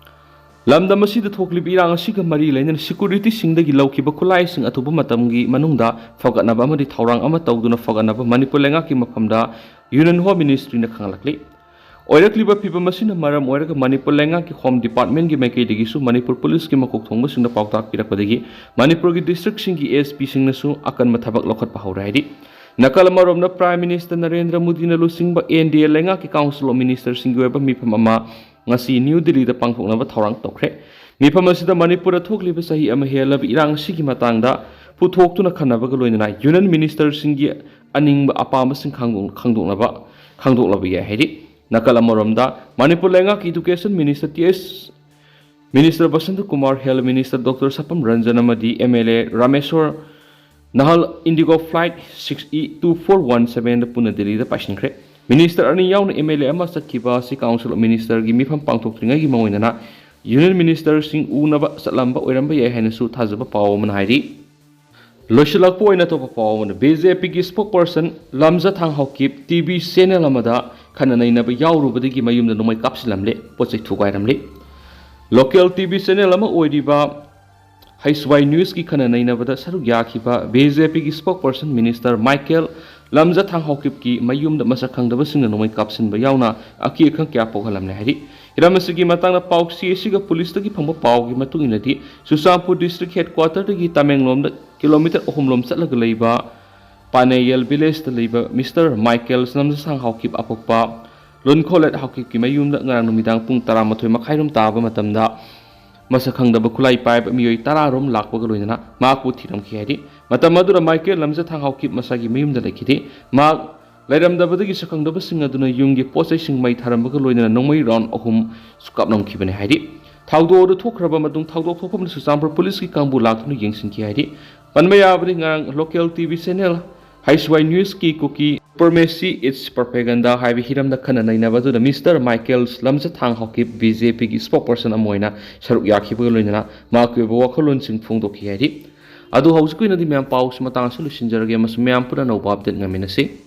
ꯂꯝꯗꯝ ꯑꯁꯤꯗ ꯊꯣꯛꯂꯤꯕ ꯏꯔꯥꯡ ꯑꯁꯤꯒ ꯃꯔꯤ ꯂꯩꯅꯅ ꯁꯦꯀ꯭ꯌꯨꯔꯤꯇꯤꯁꯤꯡꯗꯒꯤ ꯂꯧꯈꯤꯕ ꯈꯨꯠꯂꯥꯏꯁꯤꯡ ꯑꯊꯨꯕ ꯃꯇꯝꯒꯤ ꯃꯅꯨꯡꯗ ꯐꯒꯠꯅꯕ ꯑꯃꯗꯤ ꯊꯧꯔꯥꯡ ꯑꯃ ꯇꯧꯗꯨꯅ ꯐꯒꯠꯅꯕ ꯃꯅꯤꯄꯨꯔ ꯂꯩꯉꯥꯛꯀꯤ ꯃꯐꯝꯗ ꯌꯨꯅꯤꯌꯟ ꯍꯣꯝ ꯃꯤꯅꯤꯁꯇ꯭ꯔꯤꯅ ꯈꯪꯍꯜꯂꯛꯂꯤ꯫ ꯑꯣꯏꯔꯛꯂꯤꯕ ꯐꯤꯚꯝ ꯑꯁꯤꯅ ꯃꯔꯝ ꯑꯣꯏꯔꯒ ꯃꯅꯤꯄꯨꯔ ꯂꯩꯉꯥꯛꯀꯤ ꯍꯣꯝ ꯗꯤꯄꯥꯔꯠꯃꯦꯟꯒꯤ ꯃꯥꯏꯀꯩꯗꯒꯤꯁꯨ ꯃꯅꯤꯄꯨꯔ ꯄꯨꯂꯤꯁꯀꯤ ꯃꯀꯣꯛ ꯊꯣꯡꯕꯁꯤꯡꯗ ꯄꯥꯎꯇꯥꯛ ꯄꯤꯔꯛꯄꯗꯒꯤ ꯃꯅꯤꯄꯨꯔꯒꯤ ꯗꯤꯁꯇ꯭ꯔꯤꯛꯁꯤꯡꯒꯤ ꯑꯦꯁ ꯄꯤꯁꯤꯡꯅꯁꯨ ꯑꯀꯟꯕ ꯊꯕꯛ ꯂꯧꯈꯠꯄ ꯍꯧꯔꯦ ꯍꯥꯏꯔꯤ꯫ ꯅꯥꯀꯜ ꯑꯃꯔꯣꯝꯗ ꯄ꯭ꯔꯥꯏꯝ ꯃꯤꯅꯤꯁꯇꯔ ꯅꯔꯦꯟꯗ꯭ꯔ ꯃꯣꯗꯤꯅ ꯂꯨꯆꯤꯡꯕ ꯑꯦꯟ ꯗꯤ ꯑꯦ ꯂꯩꯉꯥꯛꯀꯤ ꯀꯥꯎꯟꯁꯤꯜ ꯑꯣꯐ ꯃꯤꯅꯤꯁꯇꯔꯁꯤꯡꯒꯤ ꯑꯣꯏꯕ ꯃꯤꯐꯝ ꯑꯃ ꯉꯁꯤ ꯅ꯭ꯌꯨ ꯗꯤꯜꯂꯤꯗ ꯄꯥꯡꯊꯣꯛꯅꯕ ꯊꯧꯔꯥꯡ ꯇꯧꯈ꯭ꯔꯦ꯫ ꯃꯤꯐꯝ ꯑꯁꯤꯗ ꯃꯅꯤꯄꯨꯔꯗ ꯊꯣꯛꯂꯤꯕ ꯆꯍꯤ ꯑꯃ ꯍꯦꯜꯂꯕ ꯏꯔꯥꯡ ꯑꯁꯤꯒꯤ ꯃꯇꯥꯡꯗ ꯄꯨꯊꯣꯛꯇꯨꯅ ꯈꯟꯅꯕꯒ ꯂꯣꯏꯅꯅ ꯌꯨꯅꯤꯌꯟ ꯃꯤꯅꯤꯁꯇꯔꯁꯤꯡꯒꯤ ꯑꯅꯤꯡꯕ ꯑꯄꯥꯝꯕꯁꯤꯡ ꯈꯪꯗꯣꯛ-, ꯈꯪꯗꯣꯛꯅꯕ, ꯈꯪꯗꯣꯛꯂꯕ ꯌꯥꯏ ꯍꯥꯏꯔꯤ꯫ ꯅꯥꯀꯜ ꯑꯃꯔꯣꯝꯗ ꯃꯅꯤꯄꯨꯔ ꯂꯩꯉꯥꯛꯀꯤ education minister T S, minister Basanta Kumar, health minister doctor Sapam Ranjan ꯑꯃꯗꯤ ꯑꯦꯝ ꯑꯦꯜ ꯑꯦ ꯔꯥꯃꯦꯁꯣꯔ ꯅꯍꯜ Indigo flight six E two four one ꯁꯕꯦꯟꯗ ꯄꯨꯟꯅ ꯗꯤꯜꯂꯤꯗ ꯄꯥꯏꯁꯤꯟꯈ꯭ꯔꯦ꯫ ꯃꯤꯅꯤꯁꯇꯔ ꯑꯅꯤ ꯌꯥꯎꯅ ꯑꯦꯝ ꯑꯦꯜ ꯑꯦ ꯑꯃ ꯆꯠꯈꯤꯕ ꯑꯁꯤ ꯀꯥꯎꯟꯁꯤꯜ ꯑꯣꯐ ꯃꯤꯅꯤꯁꯇꯔꯒꯤ ꯃꯤꯐꯝ ꯄꯥꯡꯊꯣꯛꯇ꯭ꯔꯤꯉꯩꯒꯤ ꯃꯉꯣꯟꯗꯅ ꯌꯨꯅꯤꯌꯟ ꯃꯤꯅꯤꯁꯇꯔꯁꯤꯡ ꯎꯅꯕ ꯆꯠꯂꯝꯕ ꯑꯣꯏꯔꯝꯕ ꯌꯥꯏ ꯍꯥꯏꯅꯁꯨ ꯊꯥꯖꯕ ꯄꯥꯎ ꯑꯃꯅ ꯍꯥꯏꯔꯤ꯫ ꯂꯣꯏꯁꯤꯜꯂꯛꯄ ꯑꯣꯏꯅ ꯑꯇꯣꯞꯄ ꯄꯥꯎ ꯑꯃꯅ, ꯕꯤ ꯖꯦ ꯄꯤꯒꯤ ꯁ꯭ꯄꯣꯛꯄꯔꯁꯟ ꯂꯝꯖꯊꯥꯡ ꯍꯥꯎꯀꯤꯞ ꯇꯤ ꯚꯤ ꯆꯦꯅꯦꯜ ꯑꯃꯗ ꯈꯟꯅ ꯅꯩꯅꯕ ꯌꯥꯎꯔꯨꯕꯗꯒꯤ ꯃꯌꯨꯝꯗ ꯅꯣꯡꯃꯩ ꯀꯥꯞꯁꯤꯜꯂꯝꯂꯦ, ꯄꯣꯠ ꯆꯩ ꯊꯨꯒꯥꯏꯔꯝꯂꯦ꯫ ꯂꯣꯀꯦꯜ ꯇꯤ ꯚꯤ ꯆꯦꯅꯦꯜ ꯑꯃ ꯑꯣꯏꯔꯤꯕ ꯍꯩꯁ ꯋꯥꯏ ꯅ꯭ꯌꯨꯁꯀꯤ ꯈꯟꯅ ꯅꯩꯅꯕꯗ ꯁꯔꯨꯛ ꯌꯥꯈꯤꯕ ꯕꯤ ꯖꯦ ꯄꯤꯒꯤ ꯁ꯭ꯄꯣꯛꯄꯔꯁꯟ ꯃꯤꯅꯤꯁꯇꯔ ꯃꯥꯏꯀꯦꯜ ꯂꯝꯖꯊꯥꯡ ꯍꯥꯎꯀꯤꯞꯀꯤ ꯃꯌꯨꯝꯗ ꯃꯁꯛ ꯈꯪꯗꯕꯁꯤꯡꯅ ꯅꯣꯡꯃꯩ ꯀꯥꯞꯁꯤꯟꯕ ꯌꯥꯎꯅ ꯑꯀꯤ ꯑꯈꯪ ꯀꯌꯥ ꯄꯣꯛꯍꯜꯂꯝꯂꯦ ꯍꯥꯏꯔꯤ꯫ ꯍꯤꯔꯝ ꯑꯁꯤꯒꯤ ꯃꯇꯥꯡꯗ ꯄꯥꯎ ꯆꯦ ꯑꯁꯤꯒ ꯄꯨꯂꯤꯁꯇꯒꯤ ꯐꯪꯕ ꯄꯥꯎꯒꯤ ꯃꯇꯨꯡ ꯏꯟꯅꯗꯤ, ꯆꯨꯔꯆꯥꯟꯄꯨꯔ ꯗꯤꯁꯇ꯭ꯔꯤꯛ ꯍꯦꯗꯀ꯭ꯋꯥꯇꯔꯗꯒꯤ ꯇꯃꯦꯡꯂꯣꯡꯗ ꯀꯤꯂꯣꯃꯤꯇꯔ ꯑꯍꯨꯝ ꯂꯣꯝ ꯆꯠꯂꯒ ꯂꯩꯕ ꯄꯥꯅꯦꯌꯦꯜ ꯚꯤꯂꯦꯖꯇ ꯂꯩꯕ ꯃꯤꯁꯇꯔ ꯃꯥꯏꯀꯦꯜ ꯂꯝꯖꯊꯥꯡ ꯍꯥꯎꯀꯤꯞ ꯑꯄꯣꯛꯄ ꯂꯨꯟꯈꯣꯂꯦꯠ ꯍꯥꯎꯀꯤꯞꯀꯤ ꯃꯌꯨꯝꯗ ꯉꯔꯥꯡ ꯅꯨꯃꯤꯗꯥꯡ ꯄꯨꯡ ꯇꯔꯥꯃꯥꯊꯣꯏ ꯃꯈꯥꯏꯔꯣꯝ ꯇꯥꯕ ꯃꯇꯝꯗ ꯃꯁꯛ ꯈꯪꯗꯕ ꯈꯨꯠꯂꯥꯏ ꯄꯥꯏꯕ ꯃꯤꯑꯣꯏ ꯇꯔꯥꯔꯣꯝ ꯂꯥꯛꯄꯒ ꯂꯣꯏꯅꯅ ꯃꯍꯥꯛꯄꯨ ꯊꯤꯔꯝꯈꯤ ꯍꯥꯏꯔꯤ꯫ ꯃꯇꯝ ꯑꯗꯨꯗ ꯃꯥꯏꯀꯦꯜ ꯂꯝꯖꯊꯥꯡ ꯍꯥꯎꯀꯤꯞ ꯃꯁꯥꯒꯤ ꯃꯌꯨꯝꯗ ꯂꯩꯈꯤꯗꯦ꯫ ꯃꯍꯥꯛ ꯂꯩꯔꯝꯗꯕꯗꯒꯤ ꯁꯛꯈꯪꯗꯕꯁꯤꯡ ꯑꯗꯨꯅ ꯌꯨꯝꯒꯤ ꯄꯣꯠ ꯆꯩꯁꯤꯡ ꯃꯩ ꯊꯥꯔꯝꯕꯒ ꯂꯣꯏꯅꯅ ꯅꯣꯡꯃꯩ ꯔꯥꯎꯟ ꯑꯍꯨꯝ ꯀꯥꯞꯂꯝꯈꯤꯕꯅꯤ ꯍꯥꯏꯔꯤ꯫ ꯊꯧꯗꯣꯛ ꯑꯗꯨ ꯊꯣꯛꯈ꯭ꯔꯕ ꯃꯇꯨꯡ ꯊꯧꯗꯣꯛ ꯊꯣꯛꯐꯝꯗ ꯆꯨꯔꯆꯥꯟꯄꯨꯔ ꯄꯨꯂꯤꯁꯀꯤ ꯀꯥꯡꯕꯨ ꯂꯥꯛꯇꯨꯅ ꯌꯦꯡꯁꯤꯟꯈꯤ ꯍꯥꯏꯔꯤ꯫ ꯄꯟꯕ ꯌꯥꯕꯗꯤ, ꯉꯔꯥꯡ ꯂꯣꯀꯦꯜ ꯇꯤ ꯚꯤ ꯆꯦꯅꯦꯜ ꯍꯩꯁ ꯋꯥꯏ ꯅ꯭ꯌꯨꯁꯀꯤ ꯀꯨꯀꯤ ꯁꯨꯄ꯭ꯔꯃꯦꯁꯤ ꯏꯠꯁ ꯄ꯭ꯔꯣꯄꯦꯒꯟꯗꯥ ꯍꯥꯏꯕ ꯍꯤꯔꯝꯗ ꯈꯟꯅ ꯅꯩꯅꯕ ꯑꯗꯨꯗ mister Michael Lamjathang Haokip B J ꯄꯤꯒꯤ ꯁ꯭ꯄꯣꯛꯄꯔꯁꯟ ꯑꯃ ꯑꯣꯏꯅ ꯁꯔꯨꯛ ꯌꯥꯈꯤꯕꯒ ꯂꯣꯏꯅꯅ ꯃꯍꯥꯛꯀꯤ ꯑꯣꯏꯕ ꯋꯥꯈꯜꯂꯣꯟꯁꯤꯡ ꯐꯣꯡꯗꯣꯛꯈꯤ ꯍꯥꯏꯔꯤ꯫ ꯑꯗꯨ ꯍꯧꯖꯤꯛꯀꯤ ꯑꯣꯏꯅꯗꯤ ꯃꯌꯥꯝ ꯄꯥꯎꯁꯤ ꯃꯇꯥꯡ ꯑꯁꯤꯗ ꯂꯣꯏꯁꯤꯟꯖꯔꯒꯦ ꯑꯃꯁꯨꯡ ꯃꯌꯥꯝ ꯄꯨꯟꯅ ꯑꯅꯧꯕ ꯑꯞꯗꯦꯠ ꯉꯥꯏꯃꯤꯟꯅꯁꯤ꯫